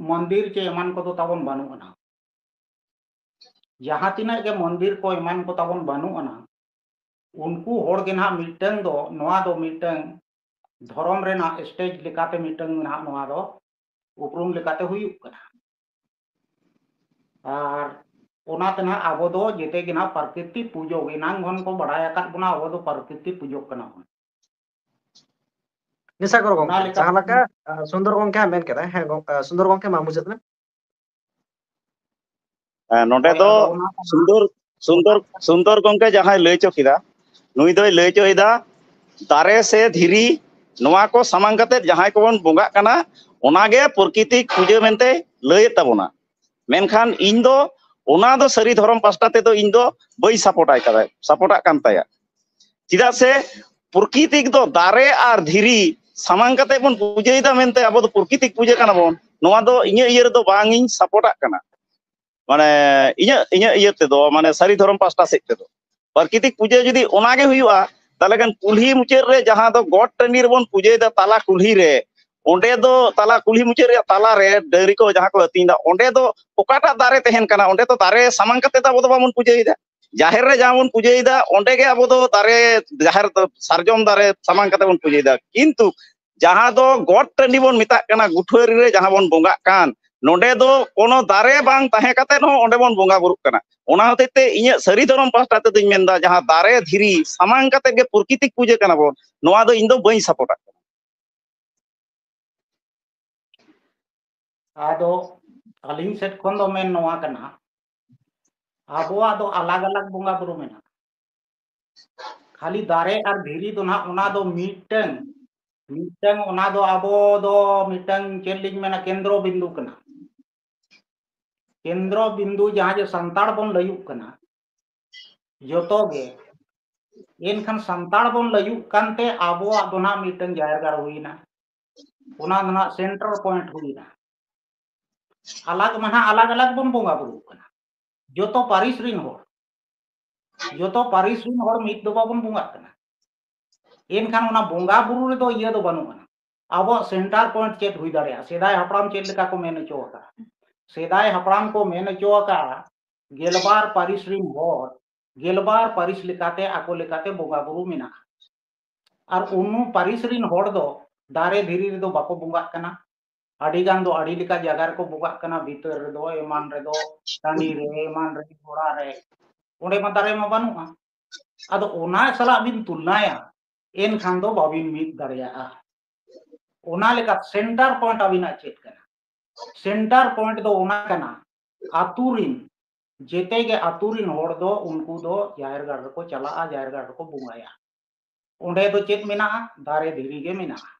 ᱢᱚᱱᱫᱤᱨ ᱪᱮ ᱮᱢᱟᱱ ᱠᱚᱫᱚ ᱛᱟᱵᱚᱱ ᱵᱟᱹᱱᱩᱜ ᱟᱱᱟ᱾ ᱡᱟᱦᱟᱸ ᱛᱤᱱᱟᱹᱜ ᱜᱮ ᱢᱚᱱᱫᱤᱨ ᱠᱚ ᱮᱢᱟᱱ ᱠᱚ ᱛᱟᱵᱚᱱ ᱵᱟᱹᱱᱩᱜ ᱟᱱᱟ, ᱩᱱᱠᱩ ᱦᱚᱲ ᱜᱮ ᱱᱟᱦᱟᱜ ᱢᱤᱫᱴᱟᱝ ᱫᱚ, ᱱᱚᱣᱟ ᱫᱚ ᱢᱤᱫᱴᱟᱝ ᱫᱷᱚᱨᱚᱢ ᱨᱮᱱᱟᱜ stage ᱞᱮᱠᱟᱛᱮ ᱢᱤᱫᱴᱟᱝ ᱱᱟᱦᱟᱜ ᱱᱚᱣᱟ ᱫᱚ ᱩᱯᱨᱩᱢ ᱞᱮᱠᱟᱛᱮ ᱦᱩᱭᱩᱜ ᱠᱟᱱᱟ᱾ ᱟᱨ ᱚᱱᱟᱛᱮ ᱱᱟᱦᱟᱜ ᱟᱵᱚ ᱫᱚ ᱡᱮᱛᱮ ᱜᱮ ᱱᱟᱦᱟᱜ ᱯᱨᱟᱠᱨᱤᱛᱤ ᱯᱩᱡᱚ, ᱮᱱᱟᱝ ᱠᱷᱚᱱ ᱠᱚ ᱵᱟᱲᱟᱭ ᱟᱠᱟᱫ ᱵᱚᱱᱟ ᱟᱵᱚ ᱫᱚ ᱯᱨᱟᱠᱨᱤᱛᱤ ᱯᱩᱡᱚ ᱠᱟᱱᱟ ᱵᱚᱱ᱾ ᱱᱤᱥᱟ ᱠᱚᱨᱚ ᱜᱚᱝᱠᱮ, ᱞᱮᱠᱟ ᱡᱟᱦᱟᱸ ᱞᱮᱠᱟ ᱥᱩᱱᱫᱚᱨ ᱜᱚᱝᱠᱮ ᱢᱮᱱ ᱠᱮᱫᱟ, ᱦᱮᱸ ᱜᱚᱝ-, ᱥᱩᱱᱫᱚᱨ ᱜᱚᱝᱠᱮ ᱢᱟ ᱢᱩᱪᱟᱹᱫ ᱢᱮ᱾ ᱦᱮᱸ, ᱱᱚᱰᱮ ᱫᱚ ᱥᱩᱱᱫᱚᱨ ᱥᱩᱱᱫᱚᱨ ᱥᱩᱱᱫᱚᱨ ᱜᱚᱝᱠᱮ ᱡᱟᱦᱟᱸᱭ ᱞᱟᱹᱭ ᱦᱚᱪᱚ ᱠᱮᱫᱟ, ᱱᱩᱭ ᱫᱚᱭ ᱞᱟᱹᱭ ᱦᱚᱪᱚᱭᱮᱫᱟ ᱫᱟᱨᱮ ᱥᱮ ᱫᱷᱤᱨᱤ, ᱱᱚᱣᱟ ᱠᱚ ᱥᱟᱢᱟᱝ ᱠᱟᱛᱮ ᱡᱟᱦᱟᱸᱭ ᱠᱚᱵᱚᱱ ᱵᱚᱸᱜᱟᱜ ᱠᱟᱱᱟ, ᱚᱱᱟᱜᱮ ᱯᱨᱚᱠᱤᱛᱤ ᱯᱩᱡᱟᱹ ᱢᱮᱱᱛᱮ ᱞᱟᱹᱭᱮᱫ ᱛᱟᱵᱚᱱᱟ᱾ ᱢᱮᱱᱠᱷᱟᱱ ᱤᱧ ᱫᱚ ᱚᱱᱟ ᱫᱚ ᱥᱟᱹᱨᱤ ᱫᱷᱚᱨᱚᱢ ᱯᱟᱥᱴᱟ ᱛᱮᱫᱚ ᱤᱧ ᱫᱚ ᱵᱟᱹᱧ ᱥᱟᱯᱳᱨᱴᱟᱭ ᱠᱟᱫᱟ, ᱥᱟᱯᱳᱨᱴᱟᱜ ᱠᱟᱱ ᱛᱟᱭᱟ᱾ ᱪᱮᱫᱟᱜ ᱥᱮ ᱯᱨᱚᱠᱤᱛᱤᱠ ᱫᱚ ᱫᱟᱨᱮ ᱟᱨ ᱫᱷᱤᱨᱤ ᱥᱟᱢᱟᱝ ᱠᱟᱛᱮ ᱵᱚᱱ ᱯᱩᱡᱟᱹᱭᱮᱫᱟ ᱢᱮᱱᱛᱮ ᱟᱵᱚ ᱫᱚ ᱯᱨᱚᱠᱤᱛᱤᱠ ᱯᱩᱡᱟᱹ ᱠᱟᱱᱟ ᱵᱚᱱ, ᱱᱚᱣᱟ ᱫᱚ ᱤᱧᱟᱹᱜ ᱤᱭᱟᱹ ᱨᱮᱫᱚ ᱵᱟᱝ ᱤᱧ ᱥᱟᱯᱚᱨᱴᱟᱜ ᱠᱟᱱᱟ᱾ ᱢᱟᱱᱮ ᱤᱧᱟᱹᱜ, ᱤᱧᱟᱹᱜ ᱤᱭᱟᱹ ᱛᱮᱫᱚ, ᱢᱟᱱᱮ ᱥᱟᱹᱨᱤ ᱫᱷᱚᱨᱚᱢ ᱯᱟᱦᱴᱟ ᱥᱮᱫ ᱛᱮᱫᱚ ᱯᱨᱟᱠᱨᱤᱛᱤᱠ ᱯᱩᱡᱟᱹ ᱡᱩᱫᱤ ᱚᱱᱟᱜᱮ ᱦᱩᱭᱩᱜᱼᱟ, ᱛᱟᱦᱚᱞᱮ ᱠᱷᱟᱱ ᱠᱩᱞᱦᱤ ᱢᱩᱪᱟᱹᱫ ᱨᱮ ᱡᱟᱦᱟᱸ ᱫᱚ ᱜᱚᱴ ᱴᱟᱺᱰᱤ ᱨᱮᱵᱚᱱ ᱯᱩᱡᱟᱹᱭᱮᱫᱟ ᱛᱟᱞᱟ ᱠᱩᱞᱦᱤ ᱨᱮ, ᱚᱸᱰᱮ ᱫᱚ ᱛᱟᱞᱟ ᱠᱩᱞᱦᱤ ᱢᱩᱪᱟᱹᱫ ᱨᱮᱭᱟᱜ ᱛᱟᱞᱟ ᱨᱮ ᱰᱟᱹᱝᱨᱤ ᱠᱚ ᱡᱟᱦᱟᱸ ᱠᱚ ᱟᱹᱛᱤᱧ ᱮᱫᱟ, ᱚᱸᱰᱮ ᱫᱚ ᱚᱠᱟᱴᱟᱜ ᱫᱟᱨᱮ ᱛᱟᱦᱮᱱ ᱠᱟᱱᱟ? ᱚᱸᱰᱮ ᱫᱚ ᱫᱟᱨᱮ ᱥᱟᱢᱟᱝ ᱠᱟᱛᱮ ᱫᱚ ᱟᱵᱚ ᱫᱚ ᱵᱟᱵᱚᱱ ᱯᱩᱡᱟᱹᱭᱮᱫᱟ᱾ ᱡᱟᱦᱮᱨ ᱨᱮ ᱡᱟᱦᱟᱸ ᱵᱚᱱ ᱯᱩᱡᱟᱹᱭᱮᱫᱟ, ᱚᱸᱰᱮ ᱜᱮ ᱟᱵᱚ ᱫᱚ ᱫᱟᱨᱮ, ᱡᱟᱦᱮᱨ ᱫᱚ ᱥᱟᱨᱡᱚᱢ ᱫᱟᱨᱮ ᱥᱟᱢᱟᱝ ᱠᱟᱛᱮ ᱵᱚᱱ ᱯᱩᱡᱟᱹᱭᱮᱫᱟ, ᱠᱤᱱᱛᱩ ᱡᱟᱦᱟᱸ ᱫᱚ ᱜᱚᱴ ᱴᱟᱺᱰᱤ ᱵᱚᱱ ᱢᱮᱛᱟᱜ ᱠᱟᱱᱟ, ᱜᱩᱴᱷᱣᱟᱹᱨᱤ ᱨᱮ ᱡᱟᱦᱟᱸ ᱵᱚᱱ ᱵᱚᱸᱜᱟᱜ ᱠᱟᱱ, ᱱᱚᱰᱮ ᱫᱚ ᱠᱳᱱᱳ ᱫᱟᱨᱮ ᱵᱟᱝ ᱛᱟᱦᱮᱸ ᱠᱟᱛᱮ ᱦᱚᱸ ᱚᱸᱰᱮ ᱵᱚᱱ ᱵᱚᱸᱜᱟ ᱵᱩᱨᱩᱜ ᱠᱟᱱᱟ᱾ ᱚᱱᱟ ᱦᱚᱛᱮᱡ ᱛᱮ ᱤᱧᱟᱹᱜ ᱥᱟᱹᱨᱤ ᱫᱷᱚᱨᱚᱢ ᱯᱟᱦᱴᱟ ᱛᱮᱫᱚᱧ ᱢᱮᱱᱫᱟ, ᱡᱟᱦᱟᱸ ᱫᱟᱨᱮ ᱫᱷᱤᱨᱤ ᱥᱟᱢᱟᱝ ᱠᱟᱛᱮ ᱜᱮ ᱯᱨᱚᱠᱤᱛᱤᱠ ᱯᱩᱡᱟᱹ ᱠᱟᱱᱟ ᱵᱚᱱ, ᱱᱚᱣᱟ ᱫᱚ ᱤᱧ ᱫᱚ ᱵᱟᱹᱧ ᱥᱟᱯᱚᱨᱴᱟᱜ ᱠᱟᱱᱟ᱾ ᱟᱫᱚ ᱟᱹᱞᱤᱧ ᱥᱮᱫ ᱠᱷᱚᱱ ᱫᱚ ᱢᱮᱱ ᱱᱚᱣᱟ ᱠᱟᱱᱟ, ᱟᱵᱚᱣᱟᱜ ᱫᱚ ᱟᱞᱟᱜᱽ ᱟᱞᱟᱜᱽ ᱵᱚᱸᱜᱟ ᱵᱩᱨᱩ ᱢᱮᱱᱟᱜᱼᱟ᱾ ᱠᱷᱟᱹᱞᱤ ᱫᱟᱨᱮ ᱟᱨ ᱫᱷᱤᱨᱤ ᱫᱚ ᱱᱟᱦᱟᱜ ᱚᱱᱟ ᱫᱚ ᱢᱤᱫᱴᱟᱝ, ᱢᱤᱫᱴᱟᱝ ᱚᱱᱟ ᱫᱚ ᱟᱵᱚ ᱫᱚ ᱢᱤᱫᱴᱟᱝ ᱪᱮᱫ ᱞᱤᱧ ᱢᱮᱱᱟ, ᱠᱮᱱᱫᱨᱚ ᱵᱤᱱᱫᱩ ᱠᱟᱱᱟ᱾ ᱠᱮᱱᱫᱨᱚ ᱵᱤᱱᱫᱩ ᱡᱟᱦᱟᱸ ᱡᱮ ᱥᱟᱱᱛᱟᱲ ᱵᱚᱱ ᱞᱟᱹᱭᱩᱜ ᱠᱟᱱᱟ ᱡᱚᱛᱚ ᱜᱮ, ᱮᱱᱠᱷᱟᱱ ᱥᱟᱱᱛᱟᱲ ᱵᱚᱱ ᱞᱟᱹᱭᱩᱜ ᱠᱟᱱᱛᱮ ᱟᱵᱚᱣᱟᱜ ᱫᱚ ᱱᱟᱦᱟᱜ ᱢᱤᱫᱴᱟᱝ ᱡᱟᱦᱮᱨ ᱜᱟᱲ ᱦᱩᱭᱮᱱᱟ, ᱚᱱᱟ ᱫᱚ ᱱᱟᱦᱟᱜ ᱥᱮᱱᱴᱨᱟᱞ ᱯᱚᱭᱮᱱᱴ ᱦᱩᱭᱮᱱᱟ᱾ ᱟᱞᱟᱜᱽ ᱢᱟ ᱱᱟᱦᱟᱜ ᱟᱞᱟᱜᱽ ᱟᱞᱟᱜᱽ ᱵᱚᱱ ᱵᱚᱸᱜᱟ ᱵᱩᱨᱩᱜ ᱠᱟᱱᱟ, ᱡᱚᱛᱚ ᱯᱟᱹᱨᱤᱥ ᱨᱤᱱ ᱦᱚᱲ, ᱡᱚᱛᱚ ᱯᱟᱹᱨᱤᱥ ᱨᱤᱱ ᱦᱚᱲ ᱢᱤᱫ ᱫᱚ ᱵᱟᱵᱚᱱ ᱵᱚᱸᱜᱟᱜ ᱠᱟᱱᱟ᱾ ᱮᱱᱠᱷᱟᱱ ᱚᱱᱟ ᱵᱚᱸᱜᱟ ᱵᱩᱨᱩ ᱨᱮᱫᱚ ᱤᱭᱟᱹ ᱫᱚ ᱵᱟᱹᱱᱩᱜ ᱟᱱᱟ᱾ ᱟᱵᱚᱣᱟᱜ ᱥᱮᱱᱴᱟᱨ ᱯᱚᱭᱮᱱᱴ ᱪᱮᱫ ᱦᱩᱭ ᱫᱟᱲᱮᱭᱟᱜᱼᱟ? ᱥᱮᱫᱟᱭ ᱦᱟᱯᱲᱟᱢ ᱪᱮᱫ ᱞᱮᱠᱟ ᱠᱚ ᱢᱮᱱ ᱦᱚᱪᱚ ᱟᱠᱟᱫᱼᱟ? ᱥᱮᱫᱟᱭ ᱦᱟᱯᱲᱟᱢ ᱠᱚ ᱢᱮᱱ ᱦᱚᱪᱚ ᱟᱠᱟᱫᱼᱟ, ᱜᱮᱞᱵᱟᱨ ᱯᱟᱹᱨᱤᱥ ᱨᱤᱱ ᱦᱚᱲ ᱜᱮᱞᱵᱟᱨ ᱯᱟᱹᱨᱤᱥ ᱞᱮᱠᱟᱛᱮ ᱟᱠᱚ ᱞᱮᱠᱟᱛᱮ ᱵᱚᱸᱜᱟ ᱵᱩᱨᱩ ᱢᱮᱱᱟᱜᱼᱟ᱾ ᱟᱨ ᱩᱱᱩ ᱯᱟᱹᱨᱤᱥ ᱨᱤᱱ ᱦᱚᱲ ᱫᱚ ᱫᱟᱨᱮ ᱫᱷᱤᱨᱤ ᱨᱮᱫᱚ ᱵᱟᱠᱚ ᱵᱚᱸᱜᱟᱜ ᱠᱟᱱᱟ᱾ ᱟᱹᱰᱤ ᱜᱟᱱ ᱫᱚ ᱟᱹᱰᱤ ᱞᱮᱠᱟ ᱡᱟᱭᱜᱟ ᱨᱮᱠᱚ ᱵᱚᱸᱜᱟᱜ ᱠᱟᱱᱟ, ᱵᱷᱤᱛᱟᱹᱨ ᱨᱮᱫᱚ, ᱮᱢᱟᱱ ᱨᱮᱫᱚ, ᱴᱟᱺᱰᱤ ᱨᱮ, ᱮᱢᱟᱱ ᱨᱮ, ᱜᱚᱲᱟ ᱨᱮ, ᱚᱸᱰᱮ ᱢᱟ ᱫᱟᱨᱮ ᱢᱟ ᱵᱟᱹᱱᱩᱜᱼᱟ᱾ ᱟᱫᱚ ᱚᱱᱟ ᱥᱟᱞᱟᱜ ᱵᱤᱱ ᱛᱩᱞᱱᱟᱭᱟ, ᱮᱱᱠᱷᱟᱱ ᱫᱚ ᱵᱟᱵᱤᱱ ᱢᱤᱫ ᱫᱟᱲᱮᱭᱟᱜᱼᱟ᱾ ᱚᱱᱟ ᱞᱮᱠᱟ ᱥᱮᱱᱴᱟᱨ ᱯᱚᱭᱮᱱᱴ ᱟᱹᱵᱤᱱᱟᱜ ᱪᱮᱫ ᱠᱟᱱᱟ? ᱥᱮᱱᱴᱟᱨ ᱯᱚᱭᱮᱱᱴ ᱫᱚ ᱚᱱᱟ ᱠᱟᱱᱟ, ᱟᱛᱳ ᱨᱤᱱ, ᱡᱮᱛᱮ ᱜᱮ ᱟᱛᱳ ᱨᱤᱱ ᱦᱚᱲ ᱫᱚ ᱩᱱᱠᱩ ᱫᱚ ᱡᱟᱦᱮᱨ ᱜᱟᱲ ᱨᱮᱠᱚ ᱪᱟᱞᱟᱜᱼᱟ, ᱡᱟᱦᱮᱨ ᱜᱟᱲ ᱨᱮᱠᱚ ᱵᱚᱸᱜᱟᱭᱟ᱾ ᱚᱸᱰᱮ ᱫᱚ ᱪᱮᱫ ᱢᱮᱱᱟᱜᱼᱟ? ᱫᱟᱨᱮ ᱫᱷᱤᱨᱤ ᱜᱮ ᱢᱮᱱᱟᱜᱼᱟ᱾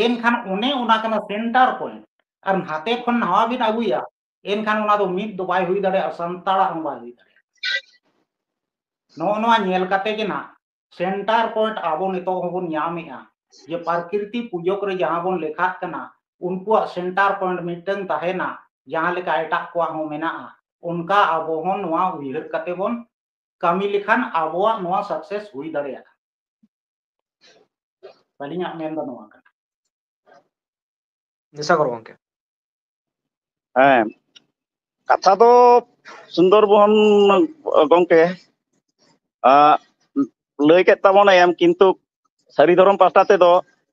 ᱮᱱᱠᱷᱟᱱ ᱚᱱᱮ ᱚᱱᱟ ᱠᱟᱱᱟ ᱥᱮᱱᱴᱟᱨ ᱯᱚᱭᱮᱱᱴ᱾ ᱟᱨ ᱱᱟᱛᱮ ᱠᱷᱚᱱ ᱱᱟᱣᱟ ᱵᱤᱱ ᱟᱹᱜᱩᱭᱟ, ᱮᱱᱠᱷᱟᱱ ᱚᱱᱟ ᱫᱚ ᱢᱤᱫ ᱫᱚ ᱵᱟᱭ ᱦᱩᱭ ᱫᱟᱲᱮᱭᱟᱜᱼᱟ, ᱥᱟᱱᱛᱟᱲᱟᱜ ᱦᱚᱸ ᱵᱟᱭ ᱦᱩᱭ ᱫᱟᱲᱮᱭᱟᱜᱼᱟ᱾ ᱱᱚᱜᱼᱚ ᱱᱚᱣᱟ ᱧᱮᱞ ᱠᱟᱛᱮ ᱜᱮ ᱱᱟᱜ ᱥᱮᱱᱴᱟᱨ ᱯᱚᱭᱮᱱᱴ ᱟᱵᱚ ᱱᱤᱛᱚᱜ ᱦᱚᱸᱵᱚᱱ ᱧᱟᱢᱮᱜᱼᱟ, ᱡᱮ ᱯᱨᱟᱠᱨᱤᱛᱤ ᱯᱩᱡᱚᱠ ᱨᱮ ᱡᱟᱦᱟᱸ ᱵᱚᱱ ᱞᱮᱠᱷᱟᱜ ᱠᱟᱱᱟ, ᱩᱱᱠᱩᱣᱟᱜ ᱥᱮᱱᱴᱟᱨ ᱯᱚᱭᱮᱱᱴ ᱢᱤᱫᱴᱟᱝ ᱛᱟᱦᱮᱱᱟ, ᱡᱟᱦᱟᱸ ᱞᱮᱠᱟ ᱮᱴᱟᱜ ᱠᱚᱣᱟᱜ ᱦᱚᱸ ᱢᱮᱱᱟᱜᱼᱟ, ᱚᱱᱠᱟ ᱟᱵᱚ ᱦᱚᱸ ᱱᱚᱣᱟ ᱩᱭᱦᱟᱹᱨ ᱠᱟᱛᱮ ᱵᱚᱱ ᱠᱟᱹᱢᱤ ᱞᱮᱠᱷᱟᱱ ᱟᱵᱚᱣᱟᱜ ᱱᱚᱣᱟ ᱥᱟᱠᱥᱮᱥ ᱦᱩᱭ ᱫᱟᱲᱮᱭᱟᱜᱼᱟ᱾ ᱟᱹᱞᱤᱧᱟᱜ ᱢᱮᱱ ᱫᱚ ᱱᱚᱣᱟ ᱠᱟᱱᱟ᱾ ᱱᱤᱥᱟᱜᱚᱨ ᱜᱚᱢᱠᱮ᱾ ᱦᱮᱸ, ᱠᱟᱛᱷᱟ ᱫᱚ ᱥᱩᱱᱫᱚᱨ ᱢᱳᱦᱚᱱ ᱜᱚᱢᱠᱮ, ᱟᱸ, ᱞᱟᱹᱭ ᱠᱮᱫ ᱛᱟᱵᱚᱱᱟᱭ ᱮᱢ, ᱠᱤᱱᱛᱩ ᱥᱟᱹᱨᱤ ᱫᱷᱚᱨᱚᱢ ᱯᱟᱦᱴᱟ ᱛᱮᱫᱚ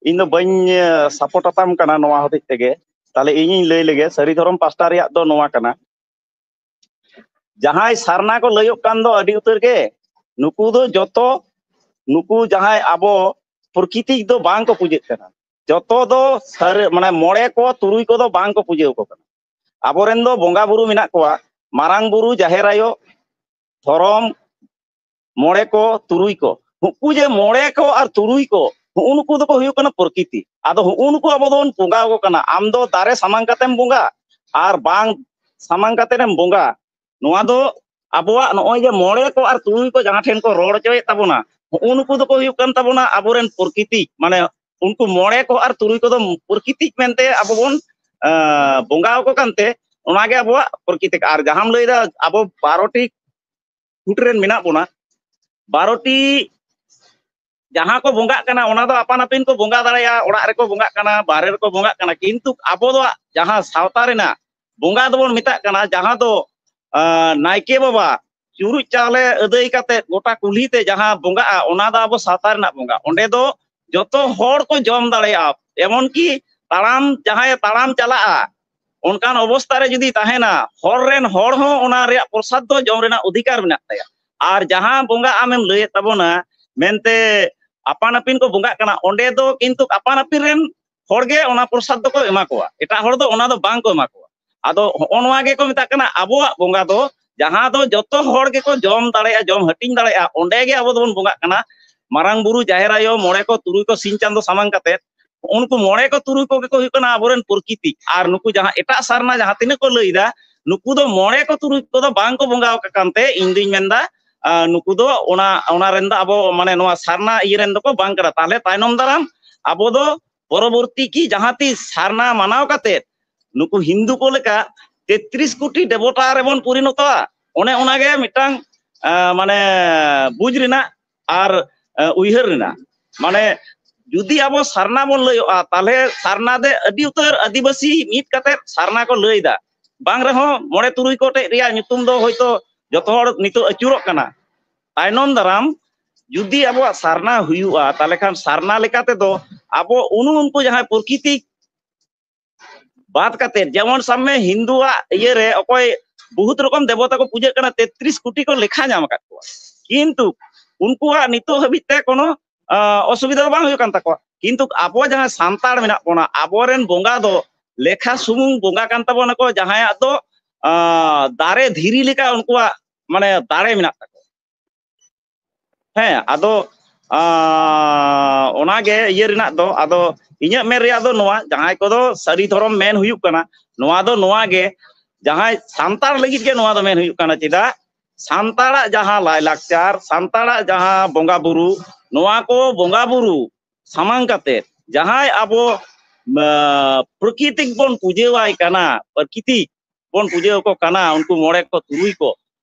ᱤᱧ ᱫᱚ ᱵᱟᱹᱧ, ᱮ, ᱥᱟᱯᱳᱨᱴ ᱟᱛᱟᱢ ᱠᱟᱱᱟ ᱱᱚᱣᱟ ᱦᱚᱛᱮᱡ ᱛᱮᱜᱮ᱾ ᱛᱟᱦᱞᱮ ᱤᱧᱤᱧ ᱞᱟᱹᱭ ᱞᱮᱜᱮ, ᱥᱟᱹᱨᱤ ᱫᱷᱚᱨᱚᱢ ᱯᱟᱦᱴᱟ ᱨᱮᱭᱟᱜ ᱫᱚ ᱱᱚᱣᱟ ᱠᱟᱱᱟ, ᱡᱟᱦᱟᱸᱭ ᱥᱟᱨᱱᱟ ᱠᱚ ᱞᱟᱹᱭᱚᱜ ᱠᱟᱱ ᱫᱚ ᱟᱹᱰᱤ ᱩᱛᱟᱹᱨ ᱜᱮ, ᱱᱩᱠᱩ ᱫᱚ ᱡᱚᱛᱚ, ᱱᱩᱠᱩ ᱡᱟᱦᱟᱸᱭ ᱟᱵᱚ ᱯᱨᱚᱠᱤᱛᱤ ᱫᱚ ᱵᱟᱝ ᱠᱚ ᱯᱩᱡᱟᱹᱜ ᱠᱟᱱᱟ, ᱡᱚᱛᱚ ᱫᱚ ᱥᱟᱹᱨᱤ, ᱢᱟᱱᱮ ᱢᱚᱬᱮ ᱠᱚ ᱛᱩᱨᱩᱭ ᱠᱚᱫᱚ ᱵᱟᱝ ᱠᱚ ᱯᱩᱡᱟᱹ ᱟᱠᱚ ᱠᱟᱱᱟ᱾ ᱟᱵᱚᱨᱮᱱ ᱫᱚ ᱵᱚᱸᱜᱟ ᱵᱩᱨᱩ ᱢᱮᱱᱟᱜ ᱠᱚᱣᱟ, ᱢᱟᱨᱟᱝ ᱵᱩᱨᱩ, ᱡᱟᱦᱮᱨ ᱟᱭᱳ, ᱫᱷᱚᱨᱚᱢ, ᱢᱚᱬᱮ ᱠᱚ, ᱛᱩᱨᱩᱭ ᱠᱚ, ᱱᱩᱠᱩ ᱡᱮ ᱢᱚᱬᱮ ᱠᱚ ᱟᱨ ᱛᱩᱨᱩᱭ ᱠᱚ, ᱦᱩᱜᱼᱩ ᱱᱩᱠᱩ ᱫᱚᱠᱚ ᱦᱩᱭᱩᱜ ᱠᱟᱱᱟ ᱯᱨᱚᱠᱤᱛᱤ᱾ ᱟᱫᱚ ᱦᱩᱜᱼᱩ ᱱᱩᱠᱩ ᱟᱵᱚ ᱫᱚᱵᱚᱱ ᱵᱚᱸᱜᱟ ᱟᱠᱚ ᱠᱟᱱᱟ᱾ ᱟᱢ ᱫᱚ ᱫᱟᱨᱮ ᱥᱟᱢᱟᱝ ᱠᱟᱛᱮᱢ ᱵᱚᱸᱜᱟ ᱟᱨ ᱵᱟᱝ ᱥᱟᱢᱟᱝ ᱠᱟᱛᱮᱢ ᱵᱚᱸᱜᱟ, ᱱᱚᱣᱟ ᱫᱚ ᱟᱵᱚᱣᱟᱜ ᱱᱚᱜᱼᱚᱭ ᱡᱮ ᱢᱚᱬᱮ ᱠᱚ ᱟᱨ ᱛᱩᱨᱩᱭ ᱠᱚ ᱡᱟᱦᱟᱸ ᱴᱷᱮᱱ ᱠᱚ ᱨᱚᱲ ᱦᱚᱪᱚᱭᱮᱫ ᱛᱟᱵᱚᱱᱟ, ᱦᱩᱜᱼᱩ ᱱᱩᱠᱩ ᱫᱚᱠᱚ ᱦᱩᱭᱩᱜ ᱠᱟᱱ ᱛᱟᱵᱚᱱᱟ ᱟᱵᱚᱨᱮᱱ ᱯᱨᱚᱠᱤᱛᱤ, ᱢᱟᱱᱮ ᱩᱱᱠᱩ ᱢᱚᱬᱮ ᱠᱚ ᱟᱨ ᱛᱩᱨᱩᱭ ᱠᱚᱫᱚ ᱯᱨᱚᱠᱤᱛᱤ ᱢᱮᱱᱛᱮ ᱟᱵᱚ ᱵᱚᱱ, ᱟᱸ, ᱵᱚᱸᱜᱟ ᱟᱠᱚ ᱠᱟᱱᱛᱮ, ᱚᱱᱟᱜᱮ ᱟᱵᱚᱣᱟᱜ ᱯᱨᱚᱠᱤᱛᱤ᱾ ᱟᱨ ᱡᱟᱦᱟᱸᱢ ᱞᱟᱹᱭᱫᱟ ᱟᱵᱚ ᱵᱟᱨᱚᱴᱤ ᱜᱩᱴ ᱨᱮᱱ ᱢᱮᱱᱟᱜ ᱵᱚᱱᱟ, ᱵᱟᱨᱚᱴᱤ ᱡᱟᱦᱟᱸ ᱠᱚ ᱵᱚᱸᱜᱟᱜ ᱠᱟᱱᱟ, ᱚᱱᱟ ᱫᱚ ᱟᱯᱟᱱ ᱟᱹᱯᱤᱱ ᱠᱚ ᱵᱚᱸᱜᱟ ᱫᱟᱲᱮᱭᱟᱜᱼᱟ, ᱚᱲᱟᱜ ᱨᱮᱠᱚ ᱵᱚᱸᱜᱟᱜ ᱠᱟᱱᱟ, ᱵᱟᱦᱨᱮ ᱨᱮᱠᱚ ᱵᱚᱸᱜᱟᱜ ᱠᱟᱱᱟ, ᱠᱤᱱᱛᱩ ᱟᱵᱚ ᱫᱚ ᱡᱟᱦᱟᱸ ᱥᱟᱶᱛᱟ ᱨᱮᱱᱟᱜ ᱵᱚᱸᱜᱟ ᱫᱚᱵᱚᱱ ᱢᱮᱛᱟᱜ ᱠᱟᱱᱟ, ᱡᱟᱦᱟᱸ ᱫᱚ, ᱟᱸ, ᱱᱟᱭᱠᱮ ᱵᱟᱵᱟ ᱪᱩᱨᱩᱡ ᱪᱟᱣᱞᱮ ᱟᱹᱫᱟᱹᱭ ᱠᱟᱛᱮ ᱜᱚᱴᱟ ᱠᱩᱞᱦᱤ ᱛᱮ ᱡᱟᱦᱟᱸ ᱵᱚᱸᱜᱟᱜᱼᱟ, ᱚᱱᱟ ᱫᱚ ᱟᱵᱚ ᱥᱟᱶᱛᱟ ᱨᱮᱱᱟᱜ ᱵᱚᱸᱜᱟ᱾ ᱚᱸᱰᱮ ᱫᱚ ᱡᱚᱛᱚ ᱦᱚᱲ ᱠᱚ ᱡᱚᱢ ᱫᱟᱲᱮᱭᱟᱜᱼᱟ, ᱮᱢᱚᱱ ᱠᱤ ᱛᱟᱲᱟᱢ, ᱡᱟᱦᱟᱸᱭᱮ ᱛᱟᱲᱟᱢ ᱪᱟᱞᱟᱜᱼᱟ, ᱚᱱᱠᱟᱱ ᱚᱵᱚᱥᱛᱟ ᱨᱮ ᱡᱩᱫᱤ ᱛᱟᱦᱮᱱᱟ, ᱦᱚᱨ ᱨᱮᱱ ᱦᱚᱲ ᱦᱚᱸ ᱚᱱᱟ ᱨᱮᱭᱟᱜ ᱯᱨᱚᱥᱟᱫ ᱫᱚ ᱡᱚᱢ ᱨᱮᱱᱟᱜ ᱚᱫᱷᱤᱠᱟᱨ ᱢᱮᱱᱟᱜ ᱛᱟᱭᱟ᱾ ᱟᱨ ᱡᱟᱦᱟᱸ ᱵᱚᱸᱜᱟ ᱟᱢᱮᱢ ᱞᱟᱹᱭᱮᱫ ᱛᱟᱵᱚᱱᱟ ᱢᱮᱱᱛᱮ ᱟᱯᱟᱱ ᱟᱹᱯᱤᱱ ᱠᱚ ᱵᱚᱸᱜᱟᱜ ᱠᱟᱱᱟ, ᱚᱸᱰᱮ ᱫᱚ ᱠᱤᱱᱛᱩ ᱟᱯᱟᱱ ᱟᱹᱯᱤᱱ ᱨᱮᱱ ᱦᱚᱲ ᱜᱮ ᱚᱱᱟ ᱯᱨᱚᱥᱟᱫ ᱫᱚᱠᱚ ᱮᱢᱟ ᱠᱚᱣᱟ, ᱮᱴᱟᱜ ᱦᱚᱲ ᱫᱚ ᱚᱱᱟ ᱫᱚ ᱵᱟᱝ ᱠᱚ ᱮᱢᱟ ᱠᱚᱣᱟ᱾ ᱟᱫᱚ ᱦᱚᱸᱜᱼᱚ ᱱᱚᱣᱟ ᱜᱮᱠᱚ ᱢᱮᱛᱟᱜ ᱠᱟᱱᱟ ᱟᱵᱚᱣᱟᱜ ᱵᱚᱸᱜᱟ ᱫᱚ, ᱡᱟᱦᱟᱸ ᱫᱚ ᱡᱚᱛᱚ ᱦᱚᱲ ᱜᱮᱠᱚ ᱡᱚᱢ ᱫᱟᱲᱮᱭᱟᱜᱼᱟ, ᱡᱚᱢ ᱦᱟᱹᱴᱤᱧ ᱫᱟᱲᱮᱭᱟᱜᱼᱟ, ᱚᱸᱰᱮ ᱜᱮ ᱟᱵᱚ ᱫᱚᱵᱚᱱ ᱵᱚᱸᱜᱟᱜ ᱠᱟᱱᱟ᱾ ᱢᱟᱨᱟᱝ ᱵᱩᱨᱩ, ᱡᱟᱦᱮᱨ ᱟᱭᱳ, ᱢᱚᱬᱮ ᱠᱚ, ᱛᱩᱨᱩᱭ ᱠᱚ, ᱥᱤᱧ ᱪᱟᱸᱫᱚ ᱥᱟᱢᱟᱝ ᱠᱟᱛᱮ ᱩᱱᱠᱩ ᱢᱚᱬᱮ ᱠᱚ ᱛᱩᱨᱩᱭ ᱠᱚᱜᱮ ᱠᱚ ᱦᱩᱭᱩᱜ ᱠᱟᱱᱟ ᱟᱵᱚᱨᱮᱱ ᱯᱨᱚᱠᱤᱛᱤ᱾ ᱟᱨ ᱱᱩᱠᱩ ᱡᱟᱦᱟᱸ ᱮᱴᱟᱜ ᱥᱟᱨᱱᱟ ᱡᱟᱦᱟᱸ ᱛᱤᱱᱟᱹᱜ ᱠᱚ ᱞᱟᱹᱭ ᱮᱫᱟ, ᱱᱩᱠᱩ ᱫᱚ ᱢᱚᱬᱮ ᱠᱚ ᱛᱩᱨᱩᱭ ᱠᱚᱫᱚ ᱵᱟᱝ ᱠᱚ ᱵᱚᱸᱜᱟ ᱟᱠᱟᱱ ᱛᱮ ᱤᱧ ᱫᱩᱧ ᱢᱮᱱᱫᱟ ᱟᱨ ᱱᱩᱠᱩ ᱫᱚ ᱚᱱᱟ, ᱚᱱᱟ ᱨᱮᱱ ᱫᱚ ᱟᱵᱚ, ᱢᱟᱱᱮ, ᱱᱚᱣᱟ ᱥᱟᱨᱱᱟ ᱤᱭᱟᱹ ᱨᱮᱱ ᱫᱚᱠᱚ ᱵᱟᱝ ᱠᱟᱱᱟ᱾ ᱛᱟᱦᱞᱮ ᱛᱟᱭᱱᱚᱢ ᱫᱟᱨᱟᱢ ᱟᱵᱚ ᱫᱚ ᱯᱚᱨᱚᱵᱚᱨᱛᱤ ᱠᱤ ᱡᱟᱦᱟᱸ ᱛᱤᱥ ᱥᱟᱨᱱᱟ ᱢᱟᱱᱟᱣ ᱠᱟᱛᱮ ᱱᱩᱠᱩ ᱦᱤᱱᱫᱩ ᱠᱚ ᱞᱮᱠᱟ ᱛᱮᱛᱨᱤᱥ ᱠᱳᱴᱤ ᱫᱮᱵᱚᱛᱟ ᱨᱮᱵᱚᱱ ᱯᱚᱨᱤᱱᱚᱛᱚᱜᱼᱟ, ᱚᱱᱮ ᱚᱱᱟᱜᱮ ᱢᱤᱫᱴᱟᱝ, ᱟᱸ, ᱢᱟᱱᱮ, ᱵᱩᱡᱽ ᱨᱮᱱᱟᱜ ᱟᱨ, ᱟᱸ, ᱩᱭᱦᱟᱹᱨ ᱨᱮᱱᱟᱜ᱾ ᱢᱟᱱᱮ, ᱡᱩᱫᱤ ᱟᱵᱚ ᱥᱟᱨᱱᱟ ᱵᱚᱱ ᱞᱟᱹᱭᱚᱜᱼᱟ, ᱛᱟᱦᱞᱮ ᱥᱟᱨᱱᱟ ᱫᱮ ᱟᱹᱰᱤ ᱩᱛᱟᱹᱨ ᱟᱹᱫᱤᱵᱟᱹᱥᱤ ᱢᱤᱫ ᱠᱟᱛᱮ ᱥᱟᱨᱱᱟ ᱠᱚ ᱞᱟᱹᱭ ᱮᱫᱟ᱾ ᱵᱟᱝ ᱨᱮᱦᱚᱸ ᱢᱚᱬᱮ ᱛᱩᱨᱩᱭ ᱠᱚᱴᱮᱡ ᱨᱮᱭᱟᱜ ᱧᱩᱛᱩᱢ ᱫᱚ ᱦᱚᱭᱛᱳ ᱡᱚᱛᱚ ᱦᱚᱲ ᱱᱤᱛᱚᱜ ᱟᱹᱪᱩᱨᱚᱜ ᱠᱟᱱᱟ᱾ ᱛᱟᱭᱱᱚᱢ ᱫᱟᱨᱟᱢ ᱡᱩᱫᱤ ᱟᱵᱚᱣᱟᱜ ᱥᱟᱨᱱᱟ ᱦᱩᱭᱩᱜᱼᱟ, ᱛᱟᱦᱞᱮ ᱠᱷᱟᱱ ᱥᱟᱨᱱᱟ ᱞᱮᱠᱟ ᱛᱮᱫᱚ ᱟᱵᱚ ᱩᱱᱩ ᱩᱱᱠᱩ ᱡᱟᱦᱟᱸᱭ ᱯᱨᱚᱠᱤᱛᱤᱠ ᱵᱟᱫ ᱠᱟᱛᱮ, ᱡᱮᱢᱚᱱ ᱥᱟᱵ ᱢᱮ ᱦᱤᱱᱫᱩᱣᱟᱜ ᱤᱭᱟᱹ ᱨᱮ ᱚᱠᱚᱭ ᱵᱚᱦᱩᱛ ᱨᱚᱠᱚᱢ ᱫᱮᱵᱚᱛᱟ ᱠᱚ ᱯᱩᱡᱟᱹᱜ ᱠᱟᱱᱟ, ᱛᱮᱛᱨᱤᱥ ᱠᱳᱴᱤ ᱠᱚ ᱞᱮᱠᱷᱟ ᱧᱟᱢ ᱟᱠᱟᱫ ᱠᱚᱣᱟ, ᱠᱤᱱᱛᱩ ᱩᱱᱠᱩᱣᱟᱜ ᱱᱤᱛᱚᱜ ᱦᱟᱹᱵᱤᱡ ᱛᱮ ᱠᱳᱱᱳ, ᱟᱸ, ᱚᱥᱩᱵᱤᱫᱷᱟ ᱫᱚ ᱵᱟᱝ ᱦᱩᱭᱩᱜ ᱠᱟᱱ ᱛᱟᱠᱚᱣᱟ᱾ ᱠᱤᱱᱛᱩ ᱟᱵᱚ ᱡᱟᱦᱟᱸ ᱥᱟᱱᱛᱟᱲ ᱢᱮᱱᱟᱜ ᱵᱚᱱᱟ, ᱟᱵᱚᱨᱮᱱ ᱵᱚᱸᱜᱟ ᱫᱚ ᱞᱮᱠᱷᱟ ᱥᱩᱢᱩᱝ ᱵᱚᱸᱜᱟ ᱠᱟᱱ ᱛᱟᱵᱚᱱᱟᱠᱚ, ᱡᱟᱦᱟᱸᱭᱟᱜ ᱫᱚ, ᱟᱸ, ᱫᱟᱨᱮ ᱫᱷᱤᱨᱤ ᱞᱮᱠᱟ ᱩᱱᱠᱩᱣᱟᱜ, ᱢᱟᱱᱮ, ᱫᱟᱲᱮ ᱢᱮᱱᱟᱜ ᱛᱟᱠᱚᱣᱟ᱾ ᱦᱮᱸ, ᱟᱫᱚ, ᱟᱸ, ᱚᱱᱟᱜᱮ ᱤᱭᱟᱹ ᱨᱮᱱᱟᱜ ᱫᱚ, ᱟᱫᱚ ᱤᱧᱟᱹᱜ ᱢᱮᱱ ᱨᱮᱭᱟᱜ ᱫᱚ ᱱᱚᱣᱟ, ᱡᱟᱦᱟᱸᱭ ᱠᱚᱫᱚ ᱥᱟᱹᱨᱤ ᱫᱷᱚᱨᱚᱢ ᱢᱮᱱ ᱦᱩᱭᱩᱜ ᱠᱟᱱᱟ, ᱱᱚᱣᱟ ᱫᱚ ᱱᱚᱣᱟ ᱜᱮ, ᱡᱟᱦᱟᱸᱭ ᱥᱟᱱᱛᱟᱲ ᱞᱟᱹᱜᱤᱫ ᱜᱮ ᱱᱚᱣᱟ ᱫᱚ ᱢᱮᱱ ᱦᱩᱭᱩᱜ ᱠᱟᱱᱟ᱾ ᱪᱮᱫᱟᱜ? ᱥᱟᱱᱛᱟᱲᱟᱜ ᱡᱟᱦᱟᱸ ᱞᱟᱭᱼᱞᱟᱠᱪᱟᱨ, ᱥᱟᱱᱛᱟᱲᱟᱜ ᱡᱟᱦᱟᱸ ᱵᱚᱸᱜᱟ ᱵᱩᱨᱩ, ᱱᱚᱣᱟ ᱠᱚ ᱵᱚᱸᱜᱟ ᱵᱩᱨᱩ ᱥᱟᱢᱟᱝ ᱠᱟᱛᱮ ᱡᱟᱦᱟᱸᱭ ᱟᱵᱚ, ᱟᱸ, ᱯᱨᱚᱠᱤᱛᱤᱠ ᱵᱚᱱ ᱯᱩᱡᱟᱹᱣᱟᱭ ᱠᱟᱱᱟ, ᱯᱨᱚᱠᱤᱛᱤᱠ ᱵᱚᱱ ᱯᱩᱡᱟᱹ ᱟᱠᱚ ᱠᱟᱱᱟ, ᱩᱱᱠᱩ ᱢᱚᱬᱮ ᱠᱚ ᱛᱩᱨᱩᱭ ᱠᱚ,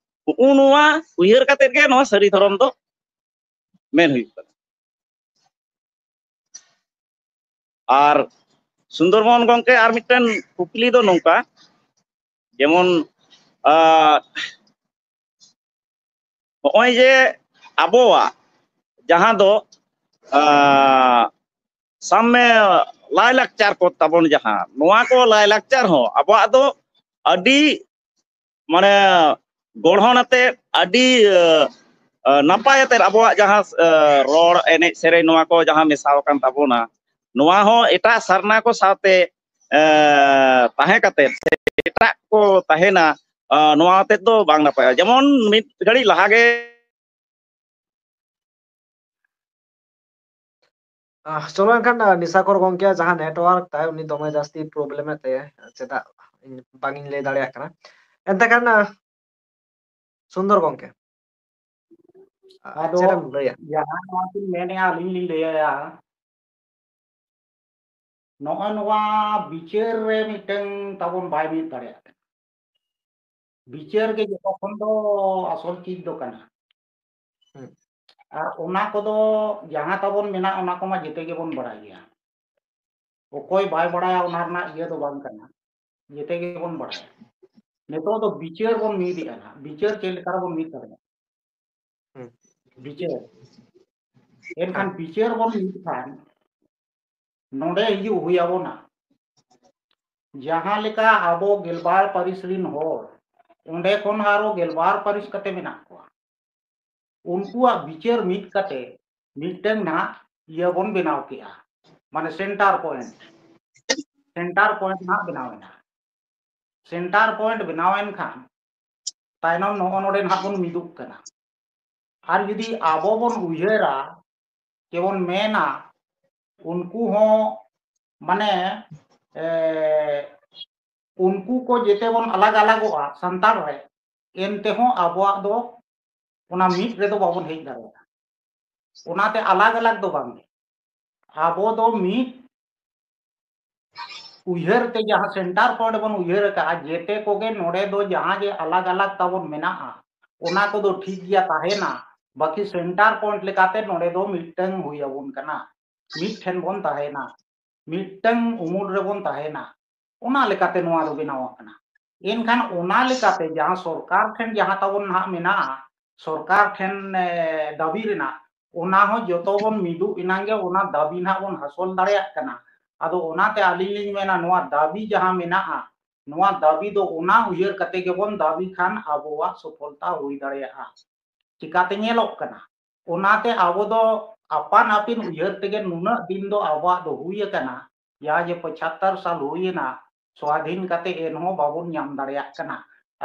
ᱱᱚᱜᱼᱚ ᱱᱚᱣᱟ ᱩᱭᱦᱟᱹᱨ ᱠᱟᱛᱮ ᱜᱮ ᱱᱚᱣᱟ ᱥᱟᱹᱨᱤ ᱫᱷᱚᱨᱚᱢ ᱫᱚ ᱢᱮᱱ ᱦᱩᱭᱩᱜ ᱠᱟᱱᱟ᱾ ᱟᱨ ᱥᱩᱱᱫᱚᱨ ᱢᱳᱦᱚᱱ ᱜᱚᱢᱠᱮ, ᱟᱨ ᱢᱤᱫᱴᱮᱱ ᱠᱩᱠᱞᱤ ᱫᱚ ᱱᱚᱝᱠᱟ, ᱡᱮᱢᱚᱱ, ᱟᱸ, ᱱᱚᱜᱼᱚᱭ ᱡᱮ ᱟᱵᱚᱣᱟᱜ ᱡᱟᱦᱟᱸ ᱫᱚ, ᱟᱸ, ᱥᱟᱵ ᱢᱮ, ᱞᱟᱭᱼᱞᱟᱠᱪᱟᱨ ᱠᱚ ᱛᱟᱵᱚᱱ ᱡᱟᱦᱟᱸ, ᱱᱚᱣᱟ ᱠᱚ ᱞᱟᱭᱼᱞᱟᱠᱪᱟᱨ ᱦᱚᱸ ᱟᱵᱚᱣᱟᱜ ᱫᱚ ᱟᱹᱰᱤ, ᱢᱟᱱᱮ, ᱜᱚᱲᱦᱚᱱ ᱟᱛᱮ ᱟᱹᱰᱤ, ᱟᱸ, ᱟᱸ, ᱱᱟᱯᱟᱭ ᱟᱛᱮ ᱟᱵᱚᱣᱟᱜ ᱡᱟᱦᱟᱸ, ᱟᱸ, ᱨᱚᱲ, ᱮᱱᱮᱡ, ᱥᱮᱨᱮᱧ, ᱱᱚᱣᱟ ᱠᱚ ᱡᱟᱦᱟᱸ ᱢᱮᱥᱟ ᱟᱠᱟᱱ ᱛᱟᱵᱚᱱᱟ, ᱱᱚᱣᱟ ᱦᱚᱸ ᱮᱴᱟᱜ ᱥᱟᱨᱱᱟ ᱠᱚ ᱥᱟᱶᱛᱮ, ᱟᱸ, ᱛᱟᱦᱮᱸ ᱠᱟᱛᱮ ᱥᱮ ᱮᱴᱟᱜ ᱠᱚ ᱛᱟᱦᱮᱱᱟ, ᱟᱸ, ᱱᱚᱣᱟ ᱟᱛᱮᱫ ᱫᱚ ᱵᱟᱝ ᱱᱟᱯᱟᱭᱟ᱾ ᱡᱮᱢᱚᱱ ᱢᱤᱫ ᱜᱷᱟᱹᱲᱤᱡ ᱞᱟᱦᱟ ᱜᱮ ᱟᱦ, ᱪᱚᱞᱚ ᱮᱱᱠᱷᱟᱱ, ᱟᱦ, ᱱᱤᱥᱟᱠᱚᱨ ᱜᱚᱢᱠᱮᱭᱟᱜ ᱡᱟᱦᱟᱸ network ᱛᱟᱭ, ᱩᱱᱤ ᱫᱚᱢᱮ ᱡᱟᱹᱥᱛᱤ problem ᱮᱫ ᱛᱟᱭᱟ, ᱪᱮᱫᱟᱜ ᱤᱧ ᱵᱟᱝ ᱤᱧ ᱞᱟᱹᱭ ᱫᱟᱲᱮᱭᱟᱜ ᱠᱟᱱᱟ᱾ ᱮᱱᱛᱮ ᱠᱷᱟᱱ, ᱟᱦ, ᱥᱩᱱᱫᱚᱨ ᱜᱚᱢᱠᱮ᱾ ᱟᱫᱚ ᱪᱮᱫ ᱮᱢ ᱞᱟᱹᱭᱟ? ᱡᱟᱦᱟᱸ ᱱᱚᱣᱟ ᱠᱤᱱ ᱢᱮᱱᱮᱜᱼᱟ, ᱟᱹᱞᱤᱧ ᱞᱤᱧ ᱞᱟᱹᱭᱟ, ᱱᱚᱜᱼᱚ ᱱᱚᱣᱟ ᱵᱤᱪᱟᱹᱨ ᱨᱮ ᱢᱤᱫᱴᱟᱝ ᱛᱟᱵᱚᱱ ᱵᱟᱭ ᱢᱤᱫ ᱫᱟᱲᱮᱭᱟᱜ ᱠᱟᱱᱟ᱾ ᱵᱤᱪᱟᱹᱨ ᱜᱮ ᱡᱚᱛᱚ ᱠᱷᱚᱱ ᱫᱚ ᱟᱥᱚᱞ ᱪᱤᱡᱽ ᱫᱚ ᱠᱟᱱᱟ᱾ ᱦᱩᱸ᱾ ᱟᱨ ᱚᱱᱟ ᱠᱚᱫᱚ ᱡᱟᱦᱟᱸ ᱛᱟᱵᱚᱱ ᱢᱮᱱᱟᱜ, ᱚᱱᱟ ᱠᱚᱢᱟ ᱡᱮᱛᱮ ᱜᱮᱵᱚᱱ ᱵᱟᱲᱟᱭ ᱜᱮᱭᱟ᱾ ᱚᱠᱚᱭ ᱵᱟᱭ ᱵᱟᱲᱟᱭᱟ, ᱚᱱᱟ ᱨᱮᱱᱟᱜ ᱤᱭᱟᱹ ᱫᱚ ᱵᱟᱝ ᱠᱟᱱᱟ, ᱡᱮᱛᱮ ᱜᱮᱵᱚᱱ ᱵᱟᱲᱟᱭᱟ᱾ ᱱᱤᱛᱚᱜ ᱫᱚ ᱵᱤᱪᱟᱹᱨ ᱵᱚᱱ ᱢᱤᱫ ᱮᱜᱼᱟ ᱱᱟᱦᱟᱜ᱾ ᱵᱤᱪᱟᱹᱨ ᱪᱮᱫ ᱞᱮᱠᱟ ᱨᱮᱵᱚᱱ ᱢᱤᱫ ᱫᱟᱲᱮᱭᱟᱜᱼᱟ? ᱦᱩᱸ᱾ ᱵᱤᱪᱟᱹᱨ᱾ ᱮᱱᱠᱷᱟᱱ ᱦᱮᱸ᱾ ᱵᱤᱪᱟᱹᱨ ᱵᱚᱱ ᱢᱤᱫ ᱠᱷᱟᱱ ᱱᱚᱰᱮ ᱦᱤᱡᱩᱜ ᱦᱩᱭ ᱟᱵᱚᱱᱟ᱾ ᱡᱟᱦᱟᱸ ᱞᱮᱠᱟ ᱟᱵᱚ ᱜᱮᱞᱵᱟᱨ ᱯᱟᱹᱨᱤᱥ ᱨᱤᱱ ᱦᱚᱲ, ᱚᱸᱰᱮ ᱠᱷᱚᱱ ᱟᱨᱚ ᱜᱮᱞᱵᱟᱨ ᱯᱟᱹᱨᱤᱥ ᱠᱟᱛᱮ ᱢᱮᱱᱟᱜ ᱠᱚᱣᱟ᱾ ᱩᱱᱠᱩᱣᱟᱜ ᱵᱤᱪᱟᱹᱨ ᱢᱤᱫ ᱠᱟᱛᱮ ᱢᱤᱫᱴᱟᱝ ᱱᱟᱦᱟᱜ ᱤᱭᱟᱹ ᱵᱚᱱ ᱵᱮᱱᱟᱣ ᱠᱮᱜᱼᱟ, ᱢᱟᱱᱮ center point᱾ Center point ᱱᱟᱦᱟᱜ ᱵᱮᱱᱟᱣ ᱮᱱᱟ᱾ Center point ᱵᱮᱱᱟᱣ ᱮᱱ ᱠᱷᱟᱱ ᱛᱟᱭᱱᱚᱢ ᱱᱚᱜᱼᱚ ᱱᱚᱰᱮ ᱱᱟᱦᱟᱜ ᱵᱚᱱ ᱢᱤᱫᱚᱜ ᱠᱟᱱᱟ᱾ ᱟᱨ ᱡᱩᱫᱤ ᱟᱵᱚ ᱵᱚᱱ ᱩᱭᱦᱟᱹᱨᱟ, ᱡᱮᱵᱚᱱ ᱢᱮᱱᱟ, ᱩᱱᱠᱩ ᱦᱚᱸ ᱢᱟᱱᱮ, ᱮ, ᱩᱱᱠᱩ ᱠᱚ ᱡᱮᱛᱮ ᱵᱚᱱ ᱟᱞᱟᱜᱽ ᱟᱞᱟᱜᱚᱜᱼᱟ ᱥᱟᱱᱛᱟᱲ ᱨᱮ, ᱮᱱᱛᱮᱦᱚᱸ ᱟᱵᱚᱣᱟᱜ ᱫᱚ ᱚᱱᱟ ᱢᱤᱫ ᱨᱮᱫᱚ ᱵᱟᱵᱚᱱ ᱦᱮᱡ ᱫᱟᱲᱮᱭᱟᱜᱼᱟ᱾ ᱚᱱᱟᱛᱮ ᱟᱞᱟᱜᱽ ᱟᱞᱟᱜᱽ ᱫᱚ ᱵᱟᱝ ᱜᱮ, ᱟᱵᱚ ᱫᱚ ᱢᱤᱫ ᱩᱭᱦᱟᱹᱨ ᱛᱮ ᱡᱟᱦᱟᱸ center point ᱵᱚᱱ ᱩᱭᱦᱟᱹᱨ ᱟᱠᱟᱫᱼᱟ, ᱡᱮᱛᱮ ᱠᱚᱜᱮ ᱱᱚᱰᱮ ᱫᱚ ᱡᱟᱦᱟᱸ ᱜᱮ ᱟᱞᱟᱜᱽ ᱟᱞᱟᱜᱽ ᱛᱟᱵᱚᱱ ᱢᱮᱱᱟᱜᱼᱟ, ᱚᱱᱟ ᱠᱚᱫᱚ ᱴᱷᱤᱠ ᱜᱮᱭᱟ ᱛᱟᱦᱮᱱᱟ, ᱵᱟᱹᱠᱤ center point ᱞᱮᱠᱟᱛᱮ ᱱᱚᱰᱮ ᱫᱚ ᱢᱤᱫᱴᱟᱝ ᱦᱩᱭ ᱟᱵᱚᱱ ᱠᱟᱱᱟ, ᱢᱤᱫ ᱴᱷᱮᱱ ᱵᱚᱱ ᱛᱟᱦᱮᱱᱟ, ᱢᱤᱫᱴᱟᱝ ᱩᱢᱩᱞ ᱨᱮᱵᱚᱱ ᱛᱟᱦᱮᱱᱟ᱾ ᱚᱱᱟ ᱞᱮᱠᱟᱛᱮ ᱱᱚᱣᱟ ᱫᱚ ᱵᱮᱱᱟᱣ ᱟᱠᱟᱱᱟ᱾ ᱮᱱᱠᱷᱟᱱ ᱚᱱᱟ ᱞᱮᱠᱟᱛᱮ ᱡᱟᱦᱟᱸ ᱥᱚᱨᱠᱟᱨ ᱴᱷᱮᱱ ᱡᱟᱦᱟᱸ ᱛᱟᱵᱚᱱ ᱱᱟᱦᱟᱜ ᱢᱮᱱᱟᱜᱼᱟ, ᱥᱚᱨᱠᱟᱨ ᱴᱷᱮᱱ, ᱮ, ᱫᱟᱹᱵᱤ ᱨᱮᱱᱟᱜ, ᱚᱱᱟ ᱦᱚᱸ ᱡᱚᱛᱚ ᱵᱚᱱ ᱢᱤᱫᱚᱜ ᱮᱱᱟᱝ ᱜᱮ ᱚᱱᱟ ᱫᱟᱹᱵᱤ ᱱᱟᱦᱟᱜ ᱵᱚᱱ ᱦᱟᱥᱚᱞ ᱫᱟᱲᱮᱭᱟᱜ ᱠᱟᱱᱟ᱾ ᱟᱫᱚ ᱚᱱᱟᱛᱮ ᱟᱹᱞᱤᱧ ᱞᱤᱧ ᱢᱮᱱᱟ, ᱱᱚᱣᱟ ᱫᱟᱹᱵᱤ ᱡᱟᱦᱟᱸ ᱢᱮᱱᱟᱜᱼᱟ, ᱱᱚᱣᱟ ᱫᱟᱹᱵᱤ ᱫᱚ ᱚᱱᱟ ᱩᱭᱦᱟᱹᱨ ᱠᱟᱛᱮ ᱜᱮᱵᱚᱱ ᱫᱟᱹᱵᱤ ᱠᱷᱟᱱ ᱟᱵᱚᱣᱟᱜ ᱥᱚᱯᱷᱚᱞᱛᱟ ᱦᱩᱭ ᱫᱟᱲᱮᱭᱟᱜᱼᱟ᱾ ᱪᱤᱠᱟᱛᱮ ᱧᱮᱞᱚᱜ ᱠᱟᱱᱟ? ᱚᱱᱟᱛᱮ ᱟᱵᱚ ᱫᱚ ᱟᱯᱟᱱ ᱟᱹᱯᱤᱱ ᱩᱭᱦᱟᱹᱨ ᱛᱮᱜᱮ ᱱᱩᱱᱟᱹᱜ ᱫᱤᱱ ᱫᱚ ᱟᱵᱚᱣᱟᱜ ᱫᱚ ᱦᱩᱭ ᱟᱠᱟᱱᱟ, ᱡᱟ ᱡᱮ ᱯᱚᱸᱪᱟᱛᱛᱚᱨ ᱥᱟᱞ ᱦᱩᱭᱮᱱᱟ ᱥᱣᱟᱫᱷᱤᱱ ᱠᱟᱛᱮ, ᱮᱱᱦᱚᱸ ᱵᱟᱵᱚᱱ ᱧᱟᱢ ᱫᱟᱲᱮᱭᱟᱜ ᱠᱟᱱᱟ᱾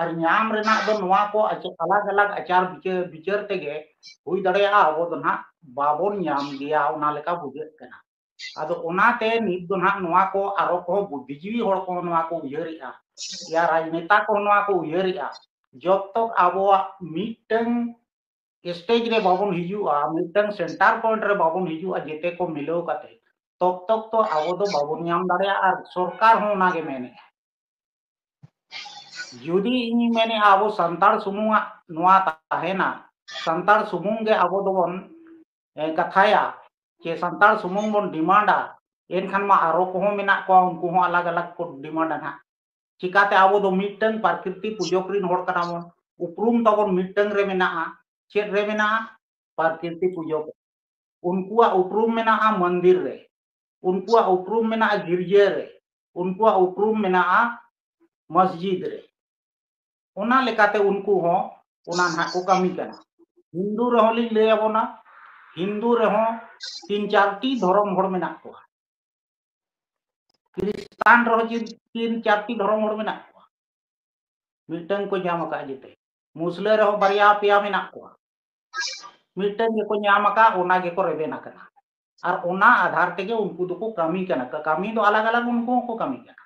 ᱟᱨ ᱧᱟᱢ ᱨᱮᱱᱟᱜ ᱫᱚ ᱱᱚᱣᱟ ᱠᱚ ᱟᱪ-, ᱟᱞᱟᱜᱽ ᱟᱞᱟᱜᱽ ᱟᱪᱟᱨ ᱵᱤᱪᱟᱹᱨ, ᱵᱤᱪᱟᱹᱨ ᱛᱮᱜᱮ ᱦᱩᱭ ᱫᱟᱲᱮᱭᱟᱜᱼᱟ, ᱟᱵᱚ ᱫᱚ ᱱᱟᱦᱟᱜ ᱵᱟᱵᱚᱱ ᱧᱟᱢ ᱜᱮᱭᱟ, ᱚᱱᱟ ᱞᱮᱠᱟ ᱵᱩᱡᱷᱟᱹᱜ ᱠᱟᱱᱟ᱾ ᱟᱫᱚ ᱚᱱᱟᱛᱮ ᱱᱤᱛ ᱫᱚ ᱱᱟᱦᱟᱜ ᱱᱚᱣᱟ ᱠᱚ ᱟᱨᱚ ᱠᱚᱦᱚᱸ ᱵᱩᱫᱽᱫᱷᱤᱡᱤᱵᱤ ᱦᱚᱲ ᱠᱚᱦᱚᱸ ᱱᱚᱣᱟ ᱠᱚ ᱩᱭᱦᱟᱹᱨᱮᱜᱼᱟ, ᱭᱟ ᱨᱟᱡᱽᱱᱮᱛᱟ ᱠᱚᱦᱚᱸ ᱱᱚᱣᱟ ᱠᱚ ᱩᱭᱦᱟᱹᱨᱮᱜᱼᱟ, ᱡᱚᱵ ᱛᱚᱠ ᱟᱵᱚᱣᱟᱜ ᱢᱤᱫᱴᱟᱝ stage ᱨᱮ ᱵᱟᱵᱚᱱ ᱦᱤᱡᱩᱜᱼᱟ, ᱢᱤᱫᱴᱟᱝ center point ᱨᱮ ᱵᱟᱵᱚᱱ ᱦᱤᱡᱩᱜᱼᱟ, ᱡᱮᱛᱮ ᱠᱚ ᱢᱤᱞᱟᱹᱣ ᱠᱟᱛᱮ, ᱛᱚᱵ ᱛᱚᱠ ᱛᱚ ᱟᱵᱚ ᱫᱚ ᱵᱟᱵᱚᱱ ᱧᱟᱢ ᱫᱟᱲᱮᱭᱟᱜᱼᱟ᱾ ᱟᱨ ᱥᱚᱨᱠᱟᱨ ᱦᱚᱸ ᱚᱱᱟᱜᱮ ᱢᱮᱱᱮᱫᱼᱟ᱾ ᱡᱩᱫᱤ ᱤᱧ ᱢᱮᱱᱮᱫᱼᱟ ᱟᱵᱚ ᱥᱟᱱᱛᱟᱲ ᱥᱩᱢᱩᱝᱟᱜ ᱱᱚᱣᱟ ᱛᱟᱦᱮᱱᱟ, ᱥᱟᱱᱛᱟᱲ ᱥᱩᱢᱩᱝ ᱜᱮ ᱟᱵᱚ ᱫᱚᱵᱚᱱ, ᱮ, ᱠᱟᱛᱷᱟᱭᱟ, ᱪᱮ ᱥᱟᱱᱛᱟᱲ ᱥᱩᱢᱩᱝ ᱵᱚᱱ ᱰᱤᱢᱟᱱᱰᱟ, ᱮᱱᱠᱷᱟᱱ ᱢᱟ ᱟᱨᱚ ᱠᱚᱦᱚᱸ ᱢᱮᱱᱟᱜ ᱠᱚᱣᱟ, ᱩᱱᱠᱩ ᱦᱚᱸ ᱟᱞᱟᱜᱽ ᱟᱞᱟᱜᱽ ᱠᱚ ᱰᱤᱢᱟᱱᱰᱟ ᱱᱟᱦᱟᱜ᱾ ᱪᱤᱠᱟᱛᱮ ᱟᱵᱚ ᱫᱚ ᱢᱤᱫᱴᱟᱝ ᱯᱨᱟᱠᱨᱤᱛᱤ ᱯᱩᱡᱚᱠ ᱨᱤᱱ ᱦᱚᱲ ᱠᱟᱱᱟ ᱵᱚᱱ, ᱩᱯᱨᱩᱢ ᱛᱟᱵᱚᱱ ᱢᱤᱫᱴᱟᱝ ᱨᱮ ᱢᱮᱱᱟᱜᱼᱟ᱾ ᱪᱮᱫ ᱨᱮ ᱢᱮᱱᱟᱜᱼᱟ? ᱯᱨᱟᱠᱨᱤᱛᱤ ᱯᱩᱡᱚᱠ᱾ ᱩᱱᱠᱩᱣᱟᱜ ᱩᱯᱨᱩᱢ ᱢᱮᱱᱟᱜᱼᱟ ᱢᱚᱱᱫᱤᱨ ᱨᱮ, ᱩᱱᱠᱩᱣᱟᱜ ᱩᱯᱨᱩᱢ ᱢᱮᱱᱟᱜᱼᱟ ᱜᱤᱨᱡᱟᱹ ᱨᱮ, ᱩᱱᱠᱩᱣᱟᱜ ᱩᱯᱨᱩᱢ ᱢᱮᱱᱟᱜᱼᱟ ᱢᱚᱥᱡᱤᱫ ᱨᱮ᱾ ᱚᱱᱟ ᱞᱮᱠᱟᱛᱮ ᱩᱱᱠᱩ ᱦᱚᱸ ᱚᱱᱟ ᱱᱟᱦᱟᱜ ᱠᱚ ᱠᱟᱹᱢᱤ ᱠᱟᱱᱟ᱾ ᱦᱤᱱᱫᱩ ᱨᱮᱦᱚᱸ ᱞᱤᱧ ᱞᱟᱹᱭ ᱟᱵᱚᱱᱟ, ᱦᱤᱱᱫᱩ ᱨᱮᱦᱚᱸ ᱛᱤᱱ ᱪᱟᱨᱴᱤ ᱫᱷᱚᱨᱚᱢ ᱦᱚᱲ ᱢᱮᱱᱟᱜ ᱠᱚᱣᱟ᱾ ᱠᱷᱨᱤᱥᱴᱟᱱ ᱨᱮᱦᱚᱸ ᱪᱤᱱ, ᱛᱤᱱ ᱪᱟᱨᱴᱤ ᱫᱷᱚᱨᱚᱢ ᱦᱚᱲ ᱢᱮᱱᱟᱜ ᱠᱚᱣᱟ, ᱢᱤᱫᱴᱟᱝ ᱠᱚ ᱧᱟᱢ ᱟᱠᱟᱫ ᱡᱮᱛᱮ᱾ ᱢᱩᱥᱞᱟᱹ ᱨᱮᱦᱚᱸ ᱵᱟᱨᱭᱟ ᱯᱮᱭᱟ ᱢᱮᱱᱟᱜ ᱠᱚᱣᱟ, ᱢᱤᱫᱴᱟᱝ ᱜᱮᱠᱚ ᱧᱟᱢ ᱟᱠᱟᱫ, ᱚᱱᱟ ᱜᱮᱠᱚ ᱨᱮᱵᱮᱱ ᱟᱠᱟᱱᱟ᱾ ᱟᱨ ᱚᱱᱟ ᱟᱫᱷᱟᱨ ᱛᱮᱜᱮ ᱩᱱᱠᱩ ᱫᱚᱠᱚ ᱠᱟᱹᱢᱤ ᱠᱟᱱᱟ᱾ ᱠᱟ-, ᱠᱟᱹᱢᱤ ᱫᱚ ᱟᱞᱟᱜᱽ ᱟᱞᱟᱜᱽ ᱩᱱᱠᱩ ᱦᱚᱸᱠᱚ ᱠᱟᱹᱢᱤ ᱠᱟᱱᱟ᱾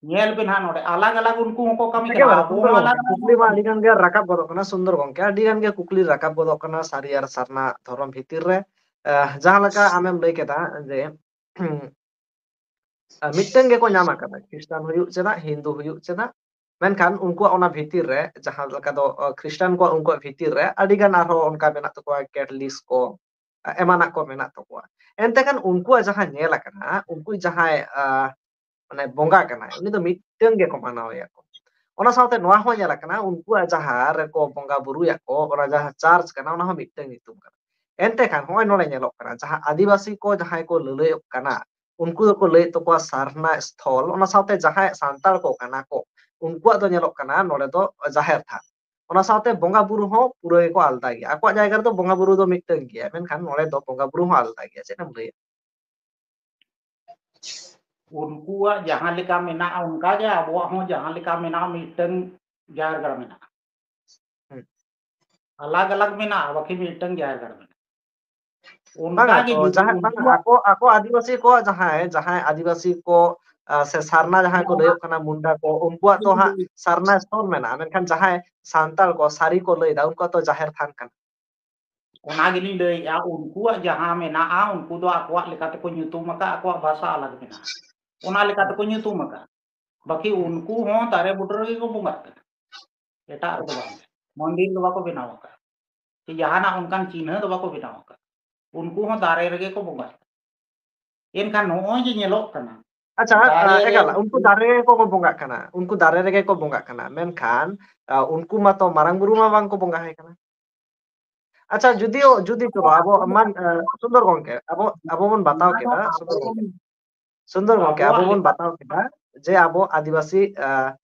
ᱧᱮᱞ ᱵᱮᱱ ᱦᱟᱸᱜ ᱱᱚᱰᱮ, ᱟᱞᱟᱜᱽ ᱟᱞᱟᱜᱽ ᱩᱱᱠᱩ ᱦᱚᱸᱠᱚ ᱠᱟᱹᱢᱤ ᱴᱷᱤᱠ ᱠᱟᱱᱟ, ᱜᱮᱭᱟ, ᱟᱵᱚ ᱥᱩᱱᱫᱚᱨ ᱦᱚᱸ ᱜᱚᱝᱠᱮ, ᱟᱞᱟᱜᱽ ᱟᱞᱟᱜᱽ ᱠᱩᱠᱞᱤ ᱵᱚᱱ ᱢᱟ ᱠᱟᱹᱢᱤ ᱟᱹᱰᱤ ᱜᱟᱱ ᱜᱮ ᱨᱟᱠᱟᱵ ᱜᱚᱫᱚᱜ ᱠᱟᱱᱟ, ᱥᱩᱱᱫᱚᱨ ᱜᱚᱝᱠᱮ, ᱟᱹᱰᱤ ᱜᱟᱱ ᱜᱮ ᱠᱩᱠᱞᱤ ᱨᱟᱠᱟᱵ ᱜᱚᱫᱚᱜ ᱠᱟᱱᱟ ᱥᱟᱹᱨᱤ ᱟᱨ ᱥᱟᱨᱱᱟ ᱫᱷᱚᱨᱚᱢ ᱵᱷᱤᱛᱤᱨ ᱨᱮ᱾ ᱮ, ᱡᱟᱦᱟᱸ ᱞᱮᱠᱟ ᱟᱢᱮᱢ ᱞᱟᱹᱭ ᱠᱮᱫᱟ ᱡᱮ, ᱟᱨ ᱢᱤᱫᱴᱟᱝ ᱜᱮᱠᱚ ᱧᱟᱢ ᱟᱠᱟᱫᱟ, ᱠᱷᱨᱤᱥᱴᱟᱱ ᱦᱩᱭᱩᱜ ᱪᱮᱫᱟᱜ, ᱦᱤᱱᱫᱩ ᱦᱩᱭᱩᱜ ᱪᱮᱫᱟᱜ, ᱢᱮᱱᱠᱷᱟᱱ ᱩᱱᱠᱩᱣᱟᱜ ᱚᱱᱟ ᱵᱷᱤᱛᱤᱨ ᱨᱮ ᱡᱟᱦᱟᱸ ᱞᱮᱠᱟ ᱫᱚ, ᱚ, ᱠᱷᱨᱤᱥᱴᱟᱱ ᱠᱚᱣᱟᱜ ᱩᱱᱠᱩᱣᱟᱜ ᱵᱷᱤᱛᱤᱨ ᱨᱮ ᱟᱹᱰᱤ ᱜᱟᱱ ᱟᱨᱦᱚᱸ ᱚᱱᱠᱟ ᱢᱮᱱᱟᱜ ᱛᱟᱠᱚᱣᱟ, ᱠᱮᱴᱞᱤᱥ ᱠᱚ, ᱟ, ᱮᱢᱟᱱᱟᱜ ᱠᱚ ᱢᱮᱱᱟᱜ ᱛᱟᱠᱚᱣᱟ᱾ ᱮᱱᱛᱮ ᱠᱷᱟᱱ ᱩᱱᱠᱩᱣᱟᱜ ᱡᱟᱦᱟᱸ ᱧᱮᱞ ᱟᱠᱟᱱᱟ, ᱩᱱᱠᱩ ᱡᱟᱦᱟᱸᱭ, ᱟ, ᱢᱟᱱᱮ ᱵᱚᱸᱜᱟ ᱠᱟᱱᱟᱭ, ᱩᱱᱤ ᱫᱚ ᱢᱤᱫᱴᱟᱝ ᱜᱮᱠᱚ ᱢᱟᱱᱟᱣᱮᱭᱟ ᱠᱚ᱾ ᱚᱱᱟ ᱥᱟᱶᱛᱮ ᱱᱚᱣᱟ ᱦᱚᱸ ᱧᱮᱞ ᱟᱠᱟᱱᱟ, ᱩᱱᱠᱩᱣᱟᱜ ᱡᱟᱦᱟᱸ ᱨᱮᱠᱚ ᱵᱚᱸᱜᱟ ᱵᱩᱨᱩᱭᱟ ᱠᱚ, ᱚᱱᱟ ᱡᱟᱦᱟᱸ ᱪᱟᱨᱪ ᱠᱟᱱᱟ, ᱚᱱᱟ ᱦᱚᱸ ᱢᱤᱫᱴᱟᱝ ᱧᱩᱛᱩᱢ ᱠᱟᱱᱟ᱾ ᱮᱱᱛᱮ ᱠᱷᱟᱱ ᱱᱚᱜᱼᱚᱭ ᱱᱚᱰᱮ ᱧᱮᱞᱚᱜ ᱠᱟᱱᱟ, ᱡᱟᱦᱟᱸ ᱟᱹᱫᱤᱵᱟᱹᱥᱤ ᱠᱚ ᱡᱟᱦᱟᱸᱭ ᱠᱚ ᱞᱟᱹᱞᱟᱹᱭᱚᱜ ᱠᱟᱱᱟ, ᱩᱱᱠᱩ ᱫᱚᱠᱚ ᱞᱟᱹᱭᱮᱫ ᱛᱟᱠᱚᱣᱟ ᱥᱟᱨᱱᱟ ᱥᱛᱷᱚᱞ, ᱚᱱᱟ ᱥᱟᱶᱛᱮ ᱡᱟᱦᱟᱸᱭ ᱥᱟᱱᱛᱟᱲ ᱠᱚ ᱠᱟᱱᱟ ᱠᱚ, ᱩᱱᱠᱩᱣᱟᱜ ᱫᱚ ᱧᱮᱞᱚᱜ ᱠᱟᱱᱟ ᱱᱚᱰᱮ ᱫᱚ ᱡᱟᱦᱮᱨ ᱛᱷᱟᱱ᱾ ᱚᱱᱟ ᱥᱟᱶᱛᱮ ᱵᱚᱸᱜᱟ ᱵᱩᱨᱩ ᱦᱚᱸ ᱯᱩᱨᱟᱹ ᱜᱮᱠᱚ ᱟᱞᱟᱫᱟ ᱜᱮᱭᱟ᱾ ᱟᱠᱚᱣᱟᱜ ᱡᱟᱭᱜᱟ ᱨᱮᱫᱚ ᱵᱚᱸᱜᱟ ᱵᱩᱨᱩ ᱫᱚ ᱢᱤᱫᱴᱟᱝ ᱜᱮᱭᱟ, ᱢᱮᱱᱠᱷᱟᱱ ᱱᱚᱰᱮ ᱫᱚ ᱵᱚᱸᱜᱟ ᱵᱩᱨᱩ ᱦᱚᱸ ᱟᱞᱟᱫᱟ ᱜᱮᱭᱟ᱾ ᱪᱮᱫ ᱮᱢ ᱞᱟᱹᱭᱟ? ᱩᱱᱠᱩᱣᱟᱜ ᱡᱟᱦᱟᱸ ᱞᱮᱠᱟ ᱢᱮᱱᱟᱜᱼᱟ, ᱚᱱᱠᱟ ᱜᱮ ᱟᱵᱚᱣᱟᱜ ᱦᱚᱸ ᱡᱟᱦᱟᱸ ᱞᱮᱠᱟ ᱢᱮᱱᱟᱜᱼᱟ, ᱢᱤᱫᱴᱟᱝ ᱡᱟᱦᱮᱨ ᱜᱟᱲ ᱢᱮᱱᱟᱜᱼᱟ᱾ ᱦᱩᱸ᱾ ᱟᱞᱟᱜᱽ ᱟᱞᱟᱜᱽ ᱢᱮᱱᱟᱜᱼᱟ, ᱵᱟᱠᱤ ᱢᱤᱫᱴᱟᱝ ᱡᱟᱦᱮᱨ ᱜᱟᱲ ᱢᱮᱱᱟᱜᱼᱟ᱾ ᱚᱱᱠᱟ ᱵᱟᱝᱟ ᱜᱮ ᱛᱚ, ᱡᱩᱫᱤ ᱡᱟᱦᱟᱸ, ᱵᱟᱝᱟ, ᱩᱱᱠᱩᱣᱟᱜ ᱟᱠᱚ, ᱟᱠᱚ ᱟᱹᱫᱤᱵᱟᱹᱥᱤ ᱠᱚᱣᱟᱜ ᱡᱟᱦᱟᱸᱭ, ᱡᱟᱦᱟᱸᱭ ᱟᱹᱫᱤᱵᱟᱹᱥᱤ ᱠᱚ ᱟᱸ, ᱥᱮ ᱥᱟᱨᱱᱟ ᱡᱟᱦᱟᱸᱭ ᱠᱚ ᱞᱟᱹᱭᱚᱜ ᱠᱟᱱᱟ, ᱢᱩᱱᱰᱟ ᱠᱚ, ᱩᱱᱠᱩᱣᱟᱜ ᱫᱚ ᱦᱟᱸᱜ ᱥᱟᱨᱱᱟ ᱥᱛᱷᱚᱞ ᱢᱮᱱᱟᱜᱼᱟ, ᱢᱮᱱᱠᱷᱟᱱ ᱡᱟᱦᱟᱸᱭ ᱥᱟᱱᱛᱟᱲ ᱠᱚ ᱥᱟᱹᱨᱤ ᱠᱚ ᱞᱟᱹᱭᱫᱟ, ᱩᱱᱠᱩᱣᱟᱜ ᱫᱚ ᱡᱟᱦᱮᱨ ᱛᱷᱟᱱ ᱠᱟᱱᱟ᱾ ᱚᱱᱟ ᱜᱮᱞᱤᱧ ᱞᱟᱹᱭᱮᱫᱼᱟ, ᱩᱱᱠᱩᱣᱟᱜ ᱡᱟᱦᱟᱸ ᱢᱮᱱᱟᱜᱼᱟ, ᱩᱱᱠᱩ ᱫᱚ ᱟᱠᱚᱣᱟᱜ ᱞᱮᱠᱟ ᱛᱮᱠᱚ ᱧᱩᱛᱩᱢ ᱟᱠᱟᱫ, ᱟᱠᱚᱣᱟᱜ ᱵᱷᱟᱥᱟ ᱟᱞᱟᱜᱽ ᱢᱮᱱᱟᱜᱼᱟ, ᱚᱱᱟ ᱞᱮᱠᱟ ᱛᱮᱠᱚ ᱧᱩᱛᱩᱢ ᱟᱠᱟᱫ᱾ ᱵᱟᱹᱠᱤ ᱩᱱᱠᱩ ᱦᱚᱸ ᱫᱟᱨᱮ ᱵᱩᱴᱟᱹ ᱨᱮᱜᱮ ᱠᱚ ᱵᱚᱸᱜᱟᱜ ᱠᱟᱱᱟ, ᱮᱴᱟᱜ ᱨᱮᱫᱚ ᱵᱟᱝ᱾ ᱢᱚᱱᱫᱤᱨ ᱫᱚ ᱵᱟᱠᱚ ᱵᱮᱱᱟᱣ ᱟᱠᱟᱫ, ᱥᱮ ᱡᱟᱦᱟᱱᱟᱜ ᱚᱱᱠᱟᱱ ᱪᱤᱱᱦᱟᱹ ᱫᱚ ᱵᱟᱠᱚ ᱵᱮᱱᱟᱣ ᱟᱠᱟᱫ᱾ ᱩᱱᱠᱩ ᱦᱚᱸ ᱫᱟᱨᱮ ᱨᱮᱜᱮ ᱠᱚ ᱵᱚᱸᱜᱟᱜ ᱠᱟᱱᱟ᱾ ᱮᱱᱠᱷᱟᱱ ᱱᱚᱜᱼᱚᱭ ᱡᱮ ᱧᱮᱞᱚᱜ ᱠᱟᱱᱟ, ᱟᱪᱪᱷᱟ, ᱫᱟᱨᱮ ᱟᱸ, ᱨᱮ ᱮᱠᱟᱞ, ᱩᱱᱠᱩ ᱩᱱᱠᱩ ᱫᱟᱨᱮ ᱨᱮᱜᱮ ᱠᱚ ᱵᱚᱸᱜᱟᱜ ᱠᱟᱱᱟ, ᱩᱱᱠᱩ ᱫᱟᱨᱮ ᱨᱮᱜᱮ ᱠᱚ ᱵᱚᱸᱜᱟᱜ ᱠᱟᱱᱟ, ᱢᱮᱱᱠᱷᱟᱱ, ᱟᱸ, ᱩᱱᱠᱩ ᱢᱟᱛᱚ ᱢᱟᱨᱟᱝ ᱵᱩᱨᱩ ᱢᱟ ᱵᱟᱝ ᱠᱚ ᱵᱚᱸᱜᱟ ᱟᱭ ᱠᱟᱱᱟ᱾ ᱟᱪᱪᱷᱟ, ᱡᱩᱫᱤᱭᱳ, ᱡᱩᱫᱤ ᱪᱚᱞᱚ, ᱟᱵᱚ ᱢᱟᱱ-, ᱟᱸ, ᱥᱩᱱᱫᱚᱨ ᱜᱚᱝᱠᱮ, ᱟᱵᱚ, ᱟᱵᱚ ᱵᱚᱱ ᱵᱟᱛᱟᱣ ᱚᱱᱟ ᱫᱚ ᱠᱮᱫᱟ, ᱥᱩᱱᱫᱚᱨ ᱟᱵᱚ ᱜᱚᱝᱠᱮ, ᱵᱚᱱ, ᱥᱩᱱᱫᱚᱨ ᱜᱚᱝᱠᱮ, ᱟᱵᱚᱣᱟᱜ ᱟᱵᱚ ᱵᱚᱱ ᱞᱮᱠᱟ ᱵᱟᱛᱟᱣ ᱠᱮᱫᱟ ᱡᱮ ᱟᱵᱚ ᱟᱹᱫᱤᱵᱟᱹᱥᱤ, ᱟᱸ,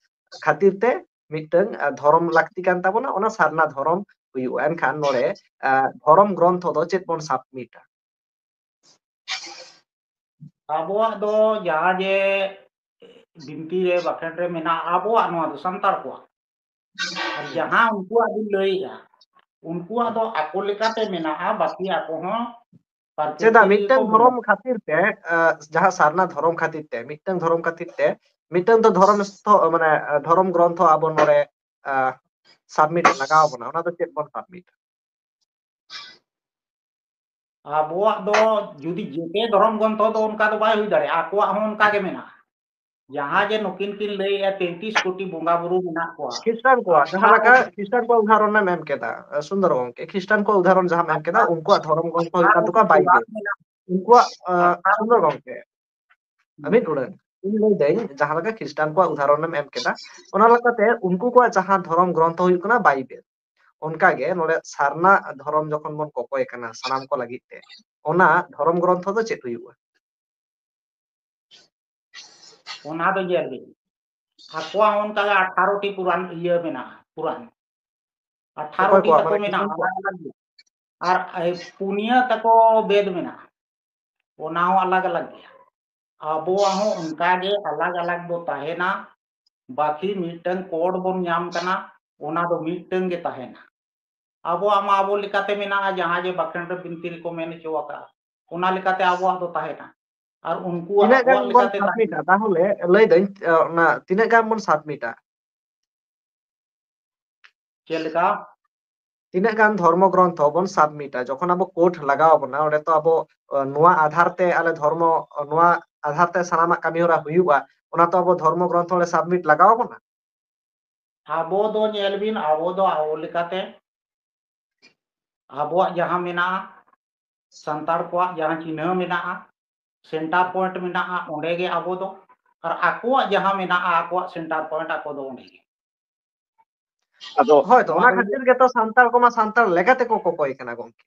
ᱠᱷᱟᱹᱛᱤᱨ ᱛᱮ ᱢᱤᱫᱴᱟᱝ, ᱟᱸ, ᱫᱷᱚᱨᱚᱢ ᱞᱟᱹᱠᱛᱤ ᱠᱟᱱ ᱛᱟᱵᱚᱱᱟ, ᱚᱱᱟ ᱥᱟᱨᱱᱟ ᱫᱷᱚᱨᱚᱢ ᱦᱩᱭᱩᱜᱼᱟ᱾ ᱮᱱᱠᱷᱟᱱ ᱱᱚᱰᱮ, ᱟᱸ, ᱫᱷᱚᱨᱚᱢ ᱜᱨᱚᱱᱛᱷᱚ ᱫᱚ ᱪᱮᱫ ᱵᱚᱱ ᱥᱟᱵᱢᱤᱴᱟ? ᱟᱵᱚᱣᱟᱜ ᱫᱚ ᱡᱟᱦᱟᱸ ᱡᱮ ᱵᱤᱱᱛᱤ ᱨᱮ, ᱵᱟᱠᱷᱮᱬ ᱨᱮ ᱢᱮᱱᱟᱜᱼᱟ, ᱟᱵᱚᱣᱟᱜ ᱱᱚᱣᱟ ᱫᱚ ᱥᱟᱱᱛᱟᱲ ᱠᱚᱣᱟᱜ᱾ ᱟᱨ ᱡᱟᱦᱟᱸ ᱩᱱᱠᱩᱣᱟᱜ ᱵᱤᱱ ᱞᱟᱹᱭᱮᱜᱼᱟ, ᱩᱱᱠᱩᱣᱟᱜ ᱫᱚ ᱟᱠᱚ ᱞᱮᱠᱟᱛᱮ ᱢᱮᱱᱟᱜᱼᱟ, ᱵᱟᱹᱠᱤ ᱟᱠᱚ ᱦᱚᱸ ᱯᱟᱨᱪᱮᱛ ᱪᱮᱫᱟᱜ ᱛᱮᱜᱮ ᱠᱚ ᱢᱤᱫᱴᱟᱝ ᱵᱚᱸᱜᱟ᱾ ᱫᱷᱚᱨᱚᱢ ᱠᱷᱟᱹᱛᱤᱨ ᱛᱮ, ᱟᱸ, ᱡᱟᱦᱟᱸ ᱥᱟᱨᱱᱟ ᱫᱷᱚᱨᱚᱢ ᱠᱷᱟᱹᱛᱤᱨ ᱛᱮ, ᱢᱤᱫᱴᱟᱝ ᱫᱷᱚᱨᱚᱢ ᱠᱷᱟᱹᱛᱤᱨ ᱛᱮ, ᱢᱤᱫᱴᱟᱝ ᱫᱚ ᱫᱷᱚᱨᱚᱢ ᱥᱛᱷᱚ-, ᱢᱟᱱᱮ, ᱟᱸ, ᱫᱷᱚᱨᱚᱢ ᱜᱨᱚᱱᱛᱷᱚ ᱟᱵᱚ ᱱᱚᱰᱮ, ᱟᱸ, ᱥᱟᱵᱢᱤᱴ ᱞᱟᱜᱟᱣ ᱵᱚᱱᱟ, ᱚᱱᱟ ᱫᱚ ᱪᱮᱫ ᱵᱚᱱ ᱥᱟᱵᱢᱤᱴ? ᱟᱵᱚᱣᱟᱜ ᱫᱚ ᱡᱩᱫᱤ ᱡᱮᱛᱮ ᱫᱷᱚᱨᱚᱢ ᱜᱨᱚᱱᱛᱷᱚ ᱫᱚ ᱚᱱᱠᱟ ᱫᱚ ᱵᱟᱭ ᱦᱩᱭ ᱫᱟᱲᱮᱭᱟᱜᱼᱟ, ᱟᱠᱚᱣᱟᱜ ᱦᱚᱸ ᱚᱱᱠᱟ ᱜᱮ ᱢᱮᱱᱟᱜᱼᱟ᱾ ᱡᱟᱦᱟᱸ ᱡᱮ ᱱᱩᱠᱤᱱ ᱠᱤᱱ ᱞᱟᱹᱭᱮᱜᱼᱟ, ᱛᱮᱭᱛᱨᱤᱥ ᱠᱳᱴᱤ ᱵᱚᱸᱜᱟ ᱵᱩᱨᱩ ᱢᱮᱱᱟᱜ ᱠᱚᱣᱟ᱾ ᱠᱷᱨᱤᱥᱴᱟᱱ ᱠᱚᱣᱟᱜ, ᱡᱟᱦᱟᱸ ᱟᱠᱚᱣᱟᱜ ᱞᱮᱠᱟ ᱠᱷᱨᱤᱥᱴᱟᱱ ᱠᱚᱣᱟᱜ ᱩᱫᱟᱦᱚᱨᱚᱱ ᱮᱢ ᱮᱢ ᱠᱮᱫᱟ, ᱥᱩᱱᱫᱚᱨ ᱜᱚᱝᱠᱮ, ᱠᱷᱨᱤᱥᱴᱟᱱ ᱠᱚᱣᱟᱜ ᱩᱫᱟᱦᱚᱨᱚᱱ ᱡᱟᱦᱟᱸᱢ ᱮᱢ ᱠᱮᱫᱟ, ᱟᱠᱚᱣᱟᱜ ᱩᱱᱠᱩᱣᱟᱜ ᱫᱷᱚᱨᱚᱢ ᱜᱨᱚᱱᱛᱷᱚ ᱦᱩᱭᱩᱜ ᱠᱟᱱ ᱛᱟᱠᱚᱣᱟ ᱵᱟᱭᱵᱮᱞ᱾ ᱩᱱᱠᱩᱣᱟᱜ, ᱟᱸ, ᱟᱠᱷᱲᱟ ᱥᱩᱱᱫᱚᱨ ᱜᱚᱝᱠᱮ, ᱦᱩᱸ᱾ ᱢᱤᱫ ᱩᱰᱟᱹᱝ, ᱤᱧ ᱞᱟᱹᱭ ᱫᱟᱹᱧ, ᱡᱟᱦᱟᱸ ᱞᱮᱠᱟ ᱠᱷᱨᱤᱥᱴᱟᱱ ᱠᱚᱣᱟᱜ ᱩᱫᱟᱦᱚᱨᱚᱱ ᱮᱢ ᱮᱢ ᱠᱮᱫᱟ, ᱚᱱᱟ ᱞᱮᱠᱟᱛᱮ ᱩᱱᱠᱩ ᱠᱚᱣᱟᱜ ᱡᱟᱦᱟᱸ ᱫᱷᱚᱨᱚᱢ ᱜᱨᱚᱱᱛᱷᱚ ᱦᱩᱭᱩᱜ ᱠᱟᱱᱟ ᱵᱟᱭᱵᱮᱞ᱾ ᱚᱱᱠᱟᱜᱮ ᱱᱚᱰᱮ ᱥᱟᱨᱱᱟ ᱫᱷᱚᱨᱚᱢ ᱡᱚᱠᱷᱚᱱ ᱵᱚᱱ ᱠᱚᱠᱚᱭ ᱠᱟᱱᱟ ᱥᱟᱱᱟᱢ ᱠᱚ ᱞᱟᱹᱜᱤᱫ ᱛᱮ, ᱚᱱᱟ ᱫᱷᱚᱨᱚᱢ ᱜᱨᱚᱱᱛᱷᱚ ᱫᱚ ᱪᱮᱫ ᱦᱩᱭᱩᱜᱼᱟ? ᱚᱱᱟ ᱫᱚ ᱧᱮᱞ ᱵᱤᱱ, ᱟᱠᱚᱣᱟᱜ ᱦᱚᱸ ᱚᱱᱠᱟ ᱜᱮ ᱟᱴᱷᱟᱨᱚ ᱴᱤ ᱯᱩᱨᱟᱱ ᱤᱭᱟᱹ ᱢᱮᱱᱟᱜᱼᱟ, ᱯᱩᱨᱟᱱ᱾ ᱟᱴᱷᱟᱨᱚ ᱚᱠᱚᱭ ᱴᱤ ᱠᱚᱣᱟᱜ? ᱛᱟᱠᱚ ᱢᱟᱱᱮ ᱢᱮᱱᱟᱜᱼᱟ, ᱠᱷᱨᱤᱥᱴᱟᱱ ᱠᱚᱣᱟᱜ? ᱟᱞᱟᱜᱽ ᱟᱞᱟᱜᱽ ᱜᱮ᱾ ᱟᱨ, ᱮ, ᱯᱩᱱᱭᱟᱹ ᱛᱟᱠᱚ ᱵᱮᱫ ᱢᱮᱱᱟᱜᱼᱟ, ᱚᱱᱟ ᱦᱚᱸ ᱟᱞᱟᱜᱽ ᱟᱞᱟᱜᱽ ᱜᱮᱭᱟ᱾ ᱟᱵᱚᱣᱟᱜ ᱦᱚᱸ ᱚᱱᱠᱟ ᱜᱮ ᱟᱞᱟᱜᱽ ᱟᱞᱟᱜᱽ ᱵᱚ ᱛᱟᱦᱮᱱᱟ, ᱵᱟᱹᱠᱤ ᱢᱤᱫᱴᱟᱝ ᱠᱳᱰ ᱵᱚᱱ ᱧᱟᱢ ᱠᱟᱱᱟ, ᱚᱱᱟ ᱫᱚ ᱢᱤᱫᱴᱟᱝ ᱜᱮ ᱛᱟᱦᱮᱱᱟ᱾ ᱟᱵᱚᱣᱟᱜ ᱢᱟ ᱟᱵᱚ ᱞᱮᱠᱟᱛᱮ ᱢᱮᱱᱟᱜᱼᱟ, ᱡᱟᱦᱟᱸ ᱡᱮ ᱵᱟᱠᱷᱮᱬ ᱨᱮ ᱵᱤᱱᱛᱤ ᱨᱮᱠᱚ ᱢᱮᱱ ᱦᱚᱪᱚ ᱟᱠᱟᱫᱼᱟ, ᱚᱱᱟ ᱞᱮᱠᱟᱛᱮ ᱟᱵᱚᱣᱟᱜ ᱫᱚ ᱛᱟᱦᱮᱱᱟ᱾ ᱟᱨ ᱩᱱᱠᱩᱣᱟᱜ ᱛᱤᱱᱟᱹᱜ ᱜᱟᱱ ᱟᱠᱚᱣᱟᱜ ᱵᱚᱱ ᱞᱮᱠᱟᱛᱮ ᱛᱟᱦᱮᱸ᱾ ᱥᱟᱵᱢᱤᱴᱟ? ᱛᱟᱦᱚᱞᱮ ᱞᱟᱹᱭ ᱫᱟᱹᱧ, ᱚᱱᱟ ᱛᱤᱱᱟᱹᱜ ᱜᱟᱱ ᱵᱚᱱ ᱥᱟᱵᱢᱤᱴᱟ? ᱪᱮᱫ ᱞᱮᱠᱟ? ᱛᱤᱱᱟᱹᱜ ᱜᱟᱱ ᱫᱷᱚᱨᱢᱚ ᱜᱨᱚᱱᱛᱷᱚ ᱵᱚᱱ ᱥᱟᱵᱢᱤᱴᱟ? ᱡᱚᱠᱷᱚᱱ ᱟᱵᱚ ᱠᱳᱨᱴ ᱞᱟᱜᱟᱣ ᱵᱚᱱᱟ, ᱚᱸᱰᱮ ᱛᱚ ᱟᱵᱚ ᱱᱚᱣᱟ ᱟᱫᱷᱟᱨ ᱛᱮ ᱟᱞᱮ ᱫᱷᱚᱨᱢᱚ, ᱱᱚᱣᱟ ᱟᱫᱷᱟᱨ ᱛᱮ ᱥᱟᱱᱟᱢᱟᱜ ᱠᱟᱹᱢᱤ ᱦᱚᱨᱟ ᱦᱩᱭᱩᱜᱼᱟ, ᱚᱱᱟ ᱛᱚ ᱟᱵᱚ ᱫᱷᱚᱨᱢᱚ ᱜᱨᱚᱱᱛᱷᱚ ᱚᱸᱰᱮ ᱥᱟᱵᱢᱤᱴ ᱞᱟᱜᱟᱣ ᱵᱚᱱᱟ᱾ ᱟᱵᱚ ᱫᱚ ᱧᱮᱞ ᱵᱤᱱ, ᱟᱵᱚ ᱫᱚ ᱟᱵᱚ ᱞᱮᱠᱟᱛᱮ ᱟᱵᱚᱣᱟᱜ ᱡᱟᱦᱟᱸ ᱢᱮᱱᱟᱜᱼᱟ, ᱥᱟᱱᱛᱟᱲ ᱠᱚᱣᱟᱜ ᱡᱟᱦᱟᱸ ᱪᱤᱱᱦᱟᱹ ᱢᱮᱱᱟᱜᱼᱟ, ᱥᱮᱱᱴᱟᱨ ᱯᱚᱭᱮᱱᱴ ᱢᱮᱱᱟᱜᱼᱟ, ᱚᱸᱰᱮ ᱜᱮ ᱟᱵᱚ ᱫᱚ᱾ ᱟᱨ ᱟᱠᱚᱣᱟᱜ ᱡᱟᱦᱟᱸ ᱢᱮᱱᱟᱜᱼᱟ, ᱟᱠᱚᱣᱟᱜ ᱥᱮᱱᱴᱟᱨ ᱯᱚᱭᱮᱱᱴ, ᱟᱠᱚ ᱫᱚ ᱚᱸᱰᱮ ᱜᱮ᱾ ᱟᱫᱚ ᱦᱳᱭ ᱛᱚ, ᱱᱚᱣᱟ ᱚᱱᱟ ᱫᱚ ᱠᱷᱟᱹᱛᱤᱨ ᱜᱮᱛᱚ ᱥᱟᱱᱛᱟᱲ ᱠᱚᱢᱟ ᱥᱟᱱᱛᱟᱲ ᱞᱮᱠᱟ ᱛᱮᱠᱚ ᱠᱚᱠᱚᱭ ᱠᱟᱱᱟ ᱜᱚᱝᱠᱮ᱾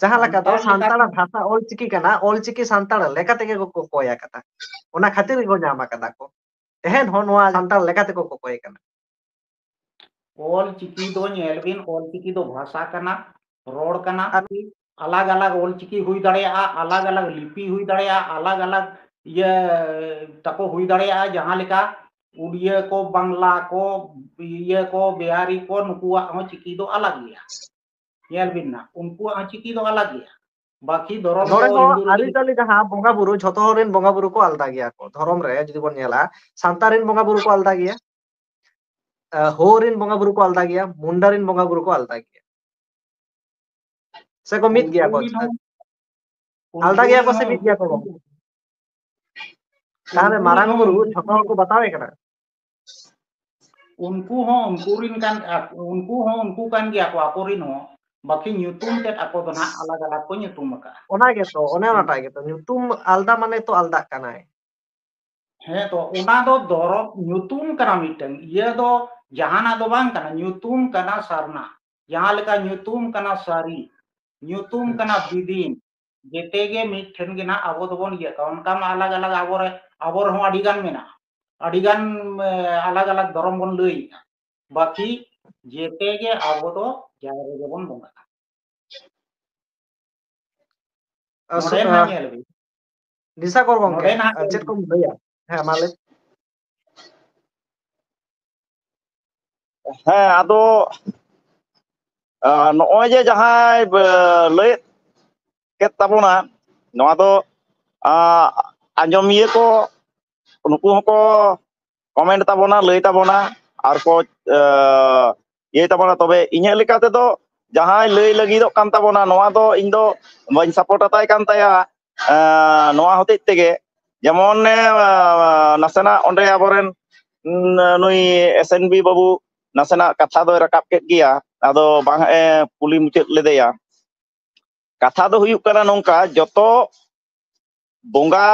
ᱡᱟᱦᱟᱸ ᱞᱮᱠᱟ ᱫᱚ ᱥᱟᱱᱛᱟᱲ ᱞᱮᱠᱟ ᱥᱟᱱᱛᱟᱲᱟᱜ ᱵᱷᱟᱥᱟ ᱚᱞᱪᱤᱠᱤ ᱠᱟᱱᱟ, ᱚᱞᱪᱤᱠᱤ ᱥᱟᱱᱛᱟᱲ ᱞᱮᱠᱟ ᱛᱮᱜᱮ ᱠᱚ ᱠᱚᱠᱚᱭ ᱟᱠᱟᱫᱟ, ᱚᱱᱟ ᱠᱷᱟᱹᱛᱤᱨ ᱜᱮᱠᱚ ᱧᱟᱢ ᱟᱠᱟᱫᱟ ᱠᱚ᱾ ᱛᱮᱦᱮᱧ ᱦᱚᱸ ᱱᱚᱣᱟ ᱥᱟᱱᱛᱟᱲ ᱞᱮᱠᱟ ᱛᱮᱠᱚ ᱠᱚᱠᱚᱭ ᱠᱟᱱᱟ᱾ ᱚᱞ ᱪᱤᱠᱤ ᱫᱚ ᱧᱮᱞ ᱵᱤᱱ, ᱚᱞ ᱪᱤᱠᱤ ᱫᱚ ᱵᱷᱟᱥᱟ ᱠᱟᱱᱟ, ᱨᱚᱲ ᱠᱟᱱᱟ᱾ ᱟᱨ ᱟᱞᱟᱜᱽ ᱟᱞᱟᱜᱽ ᱚᱞ ᱪᱤᱠᱤ ᱦᱩᱭ ᱫᱟᱲᱮᱭᱟᱜᱼᱟ, ᱟᱞᱟᱜᱽ ᱟᱞᱟᱜᱽ ᱞᱤᱯᱤ ᱦᱩᱭ ᱫᱟᱲᱮᱭᱟᱜᱼᱟ, ᱟᱞᱟᱜᱽ ᱟᱞᱟᱜᱽ ᱤᱭᱟᱹ ᱛᱟᱠᱚ ᱦᱩᱭ ᱫᱟᱲᱮᱭᱟᱜᱼᱟ, ᱡᱟᱦᱟᱸ ᱞᱮᱠᱟ ᱩᱲᱤᱭᱟᱹ ᱠᱚ, ᱵᱟᱝᱞᱟ ᱠᱚ, ᱤᱭᱟᱹ ᱠᱚ, ᱵᱤᱦᱟᱨᱤ ᱠᱚ, ᱱᱩᱠᱩᱣᱟᱜ ᱦᱚᱸ ᱪᱤᱠᱤ ᱫᱚ ᱟᱞᱟᱜᱽ ᱜᱮᱭᱟ᱾ ᱧᱮᱞ ᱵᱤᱱ ᱱᱟᱜ, ᱩᱱᱠᱩᱣᱟᱜ ᱦᱚᱸ ᱪᱤᱠᱤ ᱫᱚ ᱟᱞᱟᱜᱽ ᱜᱮᱭᱟ᱾ ᱵᱟᱹᱠᱤ ᱫᱷᱚᱨᱚᱢ ᱱᱚᱰᱮ ᱫᱚ ᱦᱚᱸ ᱦᱤᱱᱫᱩ ᱨᱮᱜᱮ ᱟᱹᱨᱤᱪᱟᱹᱞᱤ ᱡᱟᱦᱟᱸ ᱵᱚᱸᱜᱟ ᱵᱩᱨᱩ, ᱡᱷᱚᱛᱚ ᱦᱚᱲ ᱨᱮᱱ ᱵᱚᱸᱜᱟ ᱵᱩᱨᱩ ᱠᱚ ᱟᱞᱫᱟ ᱜᱮᱭᱟ ᱠᱚ᱾ ᱫᱷᱚᱨᱚᱢ ᱨᱮ ᱡᱩᱫᱤ ᱵᱚᱱ ᱧᱮᱞᱟ, ᱥᱟᱱᱛᱟᱲ ᱨᱮᱱ ᱵᱚᱸᱜᱟ ᱵᱩᱨᱩ ᱠᱚ ᱟᱞᱫᱟ ᱜᱮᱭᱟ, ᱟᱸ, ᱦᱳ ᱨᱮᱱ ᱵᱚᱸᱜᱟ ᱵᱩᱨᱩ ᱠᱚ ᱟᱞᱫᱟ ᱜᱮᱭᱟ, ᱢᱩᱱᱰᱟ ᱨᱮᱱ ᱵᱚᱸᱜᱟ ᱵᱩᱨᱩ ᱠᱚ ᱟᱞᱫᱟ ᱜᱮᱭᱟ᱾ ᱥᱮ ᱠᱚ ᱢᱤᱫ ᱜᱮᱭᱟ ᱠᱚ? ᱩᱱᱠᱩ ᱨᱮᱱ ᱦᱚᱸ, ᱟᱞᱫᱟ ᱩᱱᱠᱩ ᱜᱮᱭᱟ ᱨᱮᱱ ᱠᱚ ᱥᱮ ᱦᱚᱸ ᱢᱤᱫ ᱜᱮᱭᱟ ᱠᱚ ᱜᱚᱝᱠᱮ? ᱛᱟᱦᱞᱮ ᱩᱱᱠᱩ ᱨᱮᱱ ᱢᱟᱨᱟᱝ ᱦᱚᱸ ᱵᱩᱨᱩ ᱩᱱᱠᱩ ᱡᱷᱚᱛᱚ ᱦᱚᱲ ᱠᱚ ᱵᱟᱛᱟᱣᱮ ᱠᱟᱱᱟ᱾ ᱩᱱᱠᱩ ᱦᱚᱸ ᱩᱱᱠᱩ ᱨᱮᱱ ᱠᱟᱱ, ᱩᱱᱠᱩ ᱦᱚᱸ ᱩᱱᱠᱩ ᱠᱟᱱ ᱜᱮᱭᱟ ᱠᱚ, ᱟᱠᱚ ᱨᱮᱱ ᱦᱚᱸ᱾ ᱵᱟᱹᱠᱤ ᱧᱩᱛᱩᱢ ᱛᱮᱫ ᱟᱠᱚ ᱫᱚ ᱱᱟᱦᱟᱜ ᱟᱞᱟᱜᱽ ᱟᱞᱟᱜᱽ ᱠᱚ ᱧᱩᱛᱩᱢ ᱟᱠᱟᱜᱼᱟ᱾ ᱚᱱᱟ ᱜᱮᱛᱚ, ᱚᱱᱮ ᱚᱱᱟᱴᱟᱜ ᱜᱮᱛᱚ, ᱧᱩᱛᱩᱢ ᱟᱞᱫᱟ ᱢᱟᱱᱮ ᱛᱚ ᱟᱞᱫᱟᱜ ᱠᱟᱱᱟᱭ᱾ ᱦᱮᱸ ᱛᱚ, ᱚᱱᱟ ᱫᱚ ᱫᱷᱚᱨᱚᱢ ᱧᱩᱛᱩᱢ ᱠᱟᱱᱟ ᱢᱤᱫᱴᱟᱝ, ᱤᱭᱟᱹ ᱫᱚ ᱡᱟᱦᱟᱱᱟᱜ ᱫᱚ ᱵᱟᱝ ᱠᱟᱱᱟ, ᱧᱩᱛᱩᱢ ᱠᱟᱱᱟ ᱥᱟᱨᱱᱟ, ᱡᱟᱦᱟᱸ ᱞᱮᱠᱟ ᱧᱩᱛᱩᱢ ᱠᱟᱱᱟ ᱥᱟᱹᱨᱤ, ᱧᱩᱛᱩᱢ ᱦᱩᱸ᱾ ᱠᱟᱱᱟ ᱵᱤᱫᱤᱱ, ᱡᱮᱛᱮ ᱜᱮ ᱢᱤᱫ ᱴᱷᱮᱱ ᱜᱮ ᱱᱟᱦᱟᱜ ᱟᱵᱚ ᱫᱚᱵᱚᱱ ᱤᱭᱟᱹ ᱠᱟᱜᱼᱟ᱾ ᱚᱱᱠᱟ ᱢᱟ ᱟᱞᱟᱜᱽ ᱟᱞᱟᱜᱽ ᱟᱵᱚᱨᱮ, ᱟᱵᱚ ᱨᱮᱦᱚᱸ ᱟᱹᱰᱤ ᱜᱟᱱ ᱢᱮᱱᱟᱜᱼᱟ, ᱟᱹᱰᱤ ᱜᱟᱱ, ᱮ, ᱟᱞᱟᱜᱽ ᱟᱞᱟᱜᱽ ᱫᱷᱚᱨᱚᱢ ᱵᱚᱱ ᱞᱟᱹᱭᱮᱜᱼᱟ, ᱵᱟᱹᱠᱤ ᱡᱮᱛᱮ ᱜᱮ ᱟᱵᱚ ᱫᱚ ᱡᱟᱦᱮᱨ ᱨᱮᱜᱮ ᱵᱚᱱ ᱵᱚᱸᱜᱟᱜᱼᱟ᱾ ᱟᱥᱚ-, ᱱᱚᱰᱮ ᱟ, ᱱᱟᱦᱟᱜ ᱧᱮᱞ ᱵᱤᱱ, ᱱᱤᱥᱟᱠᱚᱨ ᱜᱚᱝᱠᱮ, ᱱᱚᱰᱮ ᱱᱟᱦᱟᱜ ᱟ, ᱧᱮᱞ ᱪᱮᱫ ᱵᱤᱱ, ᱠᱚᱢ ᱞᱟᱹᱭᱟ? ᱦᱮᱸ, ᱢᱟ ᱞᱟᱹᱭ᱾ ᱦᱮᱸ, ᱟᱫᱚ, ᱟ, ᱱᱚᱜᱼᱚᱭ ᱡᱮ ᱡᱟᱦᱟᱸᱭ, ᱵᱮ-, ᱞᱟᱹᱭᱮᱫ ᱠᱮᱫ ᱛᱟᱵᱚᱱᱟ, ᱱᱚᱣᱟ ᱫᱚ ᱟᱸᱡᱚᱢᱤᱭᱟᱹ ᱠᱚ ᱱᱩᱠᱩ ᱦᱚᱸᱠᱚ ᱠᱚᱢᱮᱱᱴ ᱛᱟᱵᱚᱱᱟ, ᱞᱟᱹᱭ ᱛᱟᱵᱚᱱᱟ, ᱟᱨ ᱠᱚ ᱤᱭᱟᱹᱭ ᱛᱟᱵᱚᱱᱟ᱾ ᱛᱚᱵᱮ ᱤᱧᱟᱹᱜ ᱞᱮᱠᱟ ᱛᱮᱫᱚ ᱡᱟᱦᱟᱸᱭ ᱞᱟᱹᱭ ᱞᱟᱹᱜᱤᱫᱚᱜ ᱠᱟᱱ ᱛᱟᱵᱚᱱᱟ, ᱱᱚᱣᱟ ᱫᱚ ᱤᱧ ᱫᱚ ᱵᱟᱹᱧ ᱥᱟᱯᱳᱨᱴ ᱟᱛᱟᱭ ᱠᱟᱱ ᱛᱟᱭᱟ᱾ ᱱᱚᱣᱟ ᱦᱚᱛᱮᱡ ᱛᱮᱜᱮ ᱡᱮᱢᱚᱱ ᱱᱟᱥᱮᱱᱟᱜ ᱚᱸᱰᱮ ᱟᱵᱚᱨᱮᱱ ᱱᱩᱭ ᱮᱥ ᱮᱱ ᱵᱤ ᱵᱟᱹᱵᱩ ᱱᱟᱥᱮᱱᱟᱜ ᱠᱟᱛᱷᱟ ᱫᱚᱭ ᱨᱟᱠᱟᱵ ᱠᱮᱫ ᱜᱮᱭᱟ, ᱟᱫᱚ ᱵᱟᱝ ᱮ ᱠᱩᱞᱤ ᱢᱩᱪᱟᱹᱫ ᱞᱮᱫᱮᱭᱟ᱾ ᱠᱟᱛᱷᱟ ᱫᱚ ᱦᱩᱭᱩᱜ ᱠᱟᱱᱟ ᱱᱚᱝᱠᱟ, ᱡᱚᱛᱚ ᱵᱚᱸᱜᱟ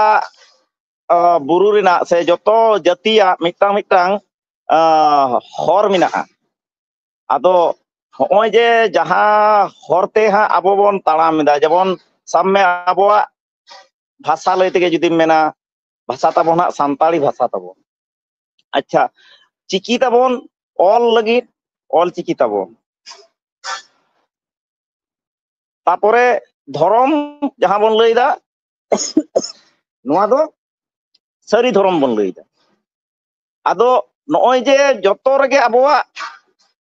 ᱵᱩᱨᱩ ᱨᱮᱱᱟᱜ ᱥᱮ ᱡᱚᱛᱚ ᱡᱟᱹᱛᱤᱭᱟᱜ ᱢᱤᱫᱴᱟᱝ ᱢᱤᱫᱴᱟᱝ ᱦᱚᱨ ᱢᱮᱱᱟᱜᱼᱟ᱾ ᱟᱫᱚ ᱦᱚᱸᱜᱼᱚᱭ ᱡᱮ ᱡᱟᱦᱟᱸ ᱦᱚᱨ ᱛᱮ ᱦᱟᱸᱜ ᱟᱵᱚ ᱵᱚᱱ ᱛᱟᱲᱟᱢ ᱮᱫᱟ, ᱡᱮᱢᱚᱱ ᱥᱟᱵ ᱢᱮ ᱟᱵᱚᱣᱟᱜ ᱵᱷᱟᱥᱟ ᱞᱟᱹᱭ ᱛᱮᱜᱮ ᱡᱩᱫᱤᱢ ᱢᱮᱱᱟ, ᱵᱷᱟᱥᱟ ᱛᱟᱵᱚᱱ ᱦᱟᱸᱜ ᱥᱟᱱᱛᱟᱲᱤ ᱵᱷᱟᱥᱟ ᱛᱟᱵᱚᱱ᱾ ᱟᱪᱪᱷᱟ, ᱪᱤᱠᱤ ᱛᱟᱵᱚᱱ ᱚᱞ ᱞᱟᱹᱜᱤᱫ ᱚᱞ ᱪᱤᱠᱤ ᱛᱟᱵᱚᱱ᱾ ᱛᱟᱯᱚᱨᱮ ᱫᱷᱚᱨᱚᱢ ᱡᱟᱦᱟᱸ ᱵᱚᱱ ᱞᱟᱹᱭᱫᱟ, ᱱᱚᱣᱟ ᱫᱚ ᱥᱟᱹᱨᱤ ᱫᱷᱚᱨᱚᱢ ᱵᱚᱱ ᱞᱟᱹᱭᱫᱟ᱾ ᱟᱫᱚ ᱱᱚᱜᱼᱚᱭ ᱡᱮ ᱡᱚᱛᱚ ᱨᱮᱜᱮ ᱟᱵᱚᱣᱟᱜ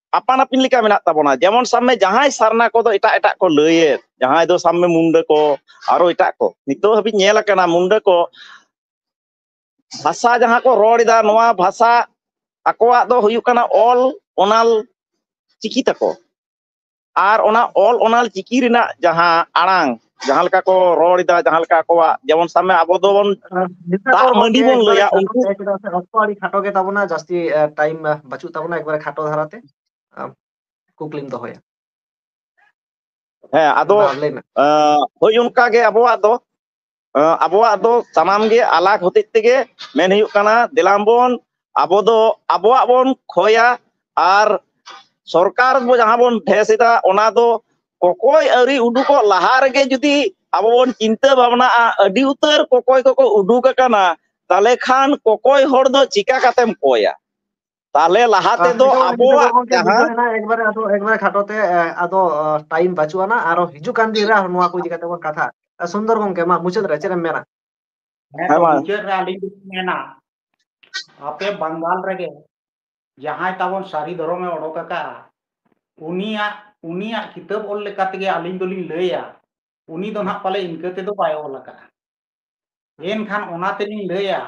ᱟᱯᱟᱱ ᱟᱹᱯᱤᱱ ᱞᱮᱠᱟ ᱢᱮᱱᱟᱜ ᱛᱟᱵᱚᱱᱟ᱾ ᱡᱮᱢᱚᱱ ᱥᱟᱵ ᱢᱮ ᱡᱟᱦᱟᱸᱭ ᱥᱟᱨᱱᱟ ᱠᱚᱫᱚ ᱮᱴᱟᱜ ᱮᱴᱟᱜ ᱠᱚ ᱞᱟᱹᱭᱮᱫ, ᱡᱟᱦᱟᱸᱭ ᱫᱚ ᱥᱟᱵ ᱢᱮ ᱢᱩᱱᱰᱟᱹ ᱠᱚ, ᱟᱨᱚ ᱮᱴᱟᱜ ᱠᱚ, ᱱᱤᱛᱚᱜ ᱦᱟᱹᱵᱤᱡ ᱧᱮᱞ ᱟᱠᱟᱱᱟ ᱢᱩᱱᱰᱟᱹ ᱠᱚ ᱵᱷᱟᱥᱟ ᱡᱟᱦᱟᱸ ᱠᱚ ᱨᱚᱲ ᱮᱫᱟ, ᱱᱚᱣᱟ ᱵᱷᱟᱥᱟ ᱟᱠᱚᱣᱟᱜ ᱫᱚ ᱦᱩᱭᱩᱜ ᱠᱟᱱᱟ ᱚᱞ ᱚᱱᱟᱞ ᱪᱤᱠᱤ ᱛᱟᱠᱚ᱾ ᱟᱨ ᱚᱱᱟ ᱚᱞ ᱚᱱᱟᱞ ᱪᱤᱠᱤ ᱨᱮᱱᱟᱜ ᱡᱟᱦᱟᱸ ᱟᱲᱟᱝ, ᱡᱟᱦᱟᱸ ᱞᱮᱠᱟ ᱠᱚ ᱨᱚᱲ ᱮᱫᱟ, ᱡᱟᱦᱟᱸ ᱞᱮᱠᱟ ᱟᱠᱚᱣᱟᱜ, ᱡᱮᱢᱚᱱ ᱥᱟᱵ ᱢᱮ ᱟᱵᱚ ᱫᱚᱵᱚᱱ ᱱᱤᱛᱚᱜ ᱫᱟᱜ ᱫᱚ ᱢᱟᱹᱰᱤ ᱜᱚᱢᱠᱮ ᱵᱚᱱ ᱮᱠᱵᱟᱨᱮ ᱞᱟᱹᱭᱟ, ᱠᱷᱟᱴᱚ ᱩᱱᱠᱩ ᱛᱮ, ᱪᱮᱫᱟᱜ ᱥᱮ ᱚᱠᱛᱚ ᱟᱹᱰᱤ ᱠᱷᱟᱴᱚ ᱜᱮ ᱛᱟᱵᱚᱱᱟ, ᱡᱟᱹᱥᱛᱤ ᱴᱟᱭᱤᱢ ᱵᱟᱹᱪᱩᱜ ᱛᱟᱵᱚᱱᱟ, ᱮᱠᱵᱟᱨᱮ ᱠᱷᱟᱴᱚ ᱫᱷᱟᱨᱟᱛᱮ ᱠᱩᱠᱞᱤᱢ ᱫᱚᱦᱚᱭᱟ᱾ ᱦᱮᱸ, ᱟᱫᱚ ᱢᱟ ᱞᱟᱹᱭ ᱢᱮ᱾ ᱦᱳᱭ, ᱚᱱᱠᱟ ᱜᱮ ᱟᱵᱚᱣᱟᱜ ᱫᱚ, ᱟᱵᱚᱣᱟᱜ ᱫᱚ ᱥᱟᱱᱟᱢ ᱜᱮ ᱟᱞᱟᱜᱽ ᱦᱚᱛᱮᱡ ᱛᱮᱜᱮ ᱢᱮᱱ ᱦᱩᱭᱩᱜ ᱠᱟᱱᱟ, ᱫᱮᱞᱟ ᱵᱚᱱ ᱟᱵᱚ ᱫᱚ ᱟᱵᱚᱣᱟᱜ ᱵᱚᱱ ᱠᱷᱚᱭᱟ, ᱟᱨ ᱥᱚᱨᱠᱟᱨ ᱵᱚ ᱡᱟᱦᱟᱸ ᱵᱚᱱ ᱵᱷᱮᱥ ᱮᱫᱟ, ᱚᱱᱟ ᱫᱚ ᱠᱚᱠᱚᱭ ᱟᱹᱣᱨᱤ ᱩᱰᱩᱠᱚᱜ ᱞᱟᱦᱟ ᱨᱮᱜᱮ ᱡᱩᱫᱤ ᱟᱵᱚ ᱵᱚᱱ ᱪᱤᱱᱛᱟᱹ ᱵᱷᱟᱵᱽᱱᱟᱜᱼᱟ, ᱟᱹᱰᱤ ᱩᱛᱟᱹᱨ ᱠᱚᱠᱚᱭ ᱠᱚᱠᱚ ᱩᱰᱩᱠ ᱟᱠᱟᱱᱟ, ᱛᱟᱦᱞᱮ ᱠᱷᱟᱱ ᱠᱚᱠᱚᱭ ᱦᱚᱲ ᱫᱚ ᱪᱤᱠᱟ ᱠᱟᱛᱮᱢ ᱠᱚᱭᱟ? ᱛᱟᱦᱞᱮ ᱞᱟᱦᱟ ᱛᱮᱫᱚ ᱱᱤᱛᱚᱜ ᱟᱵᱚᱣᱟᱜ ᱜᱚᱢᱠᱮ ᱡᱟᱦᱟᱸ ᱵᱩᱡᱷᱟᱹᱣ ᱮᱱᱟ, ᱮᱠᱵᱟᱨᱮ ᱟᱫᱚ ᱮᱠᱵᱟᱨᱮ ᱠᱷᱟᱴᱚ ᱛᱮ, ᱟᱫᱚ ᱴᱟᱭᱤᱢ ᱵᱟᱹᱪᱩᱜ ᱟᱱᱟ, ᱟᱨᱚ ᱦᱤᱡᱩᱜ ᱠᱟᱱ ᱫᱤᱱ ᱨᱮ ᱟᱨ ᱱᱚᱣᱟ ᱠᱚ ᱤᱫᱤ ᱠᱟᱛᱮ ᱵᱚᱱ ᱠᱟᱛᱷᱟ᱾ ᱥᱩᱱᱫᱚᱨ ᱜᱚᱢᱠᱮ, ᱢᱟ ᱢᱩᱪᱟᱹᱫ ᱨᱮ ᱪᱮᱫ ᱮᱢ ᱢᱮᱱᱟ? ᱦᱮᱸ ᱦᱮᱸ, ᱛᱚ, ᱢᱟ᱾ ᱢᱩᱪᱟᱹᱫ ᱨᱮ ᱟᱹᱞᱤᱧ ᱫᱚᱞᱤᱧ ᱢᱮᱱᱟ, ᱟᱯᱮ ᱵᱟᱝᱜᱟᱞ ᱨᱮᱜᱮ ᱡᱟᱦᱟᱸᱭ ᱛᱟᱵᱚᱱ ᱥᱟᱹᱨᱤ ᱫᱷᱚᱨᱚᱢᱮ ᱚᱰᱚᱠ ᱟᱠᱟᱫᱼᱟ, ᱩᱱᱤᱭᱟᱜ, ᱩᱱᱤᱭᱟᱜ ᱠᱤᱛᱟᱹᱵ ᱚᱞ ᱞᱮᱠᱟ ᱛᱮᱜᱮ ᱟᱹᱞᱤᱧ ᱫᱚᱞᱤᱧ ᱞᱟᱹᱭᱟ, ᱩᱱᱤ ᱫᱚ ᱱᱟᱦᱟᱜ ᱯᱟᱞᱮ ᱤᱱᱠᱟᱹ ᱛᱮᱫᱚ ᱵᱟᱭ ᱚᱞ ᱟᱠᱟᱫᱼᱟ᱾ ᱮᱱᱠᱷᱟᱱ ᱚᱱᱟ ᱛᱮᱞᱤᱧ ᱞᱟᱹᱭᱟ,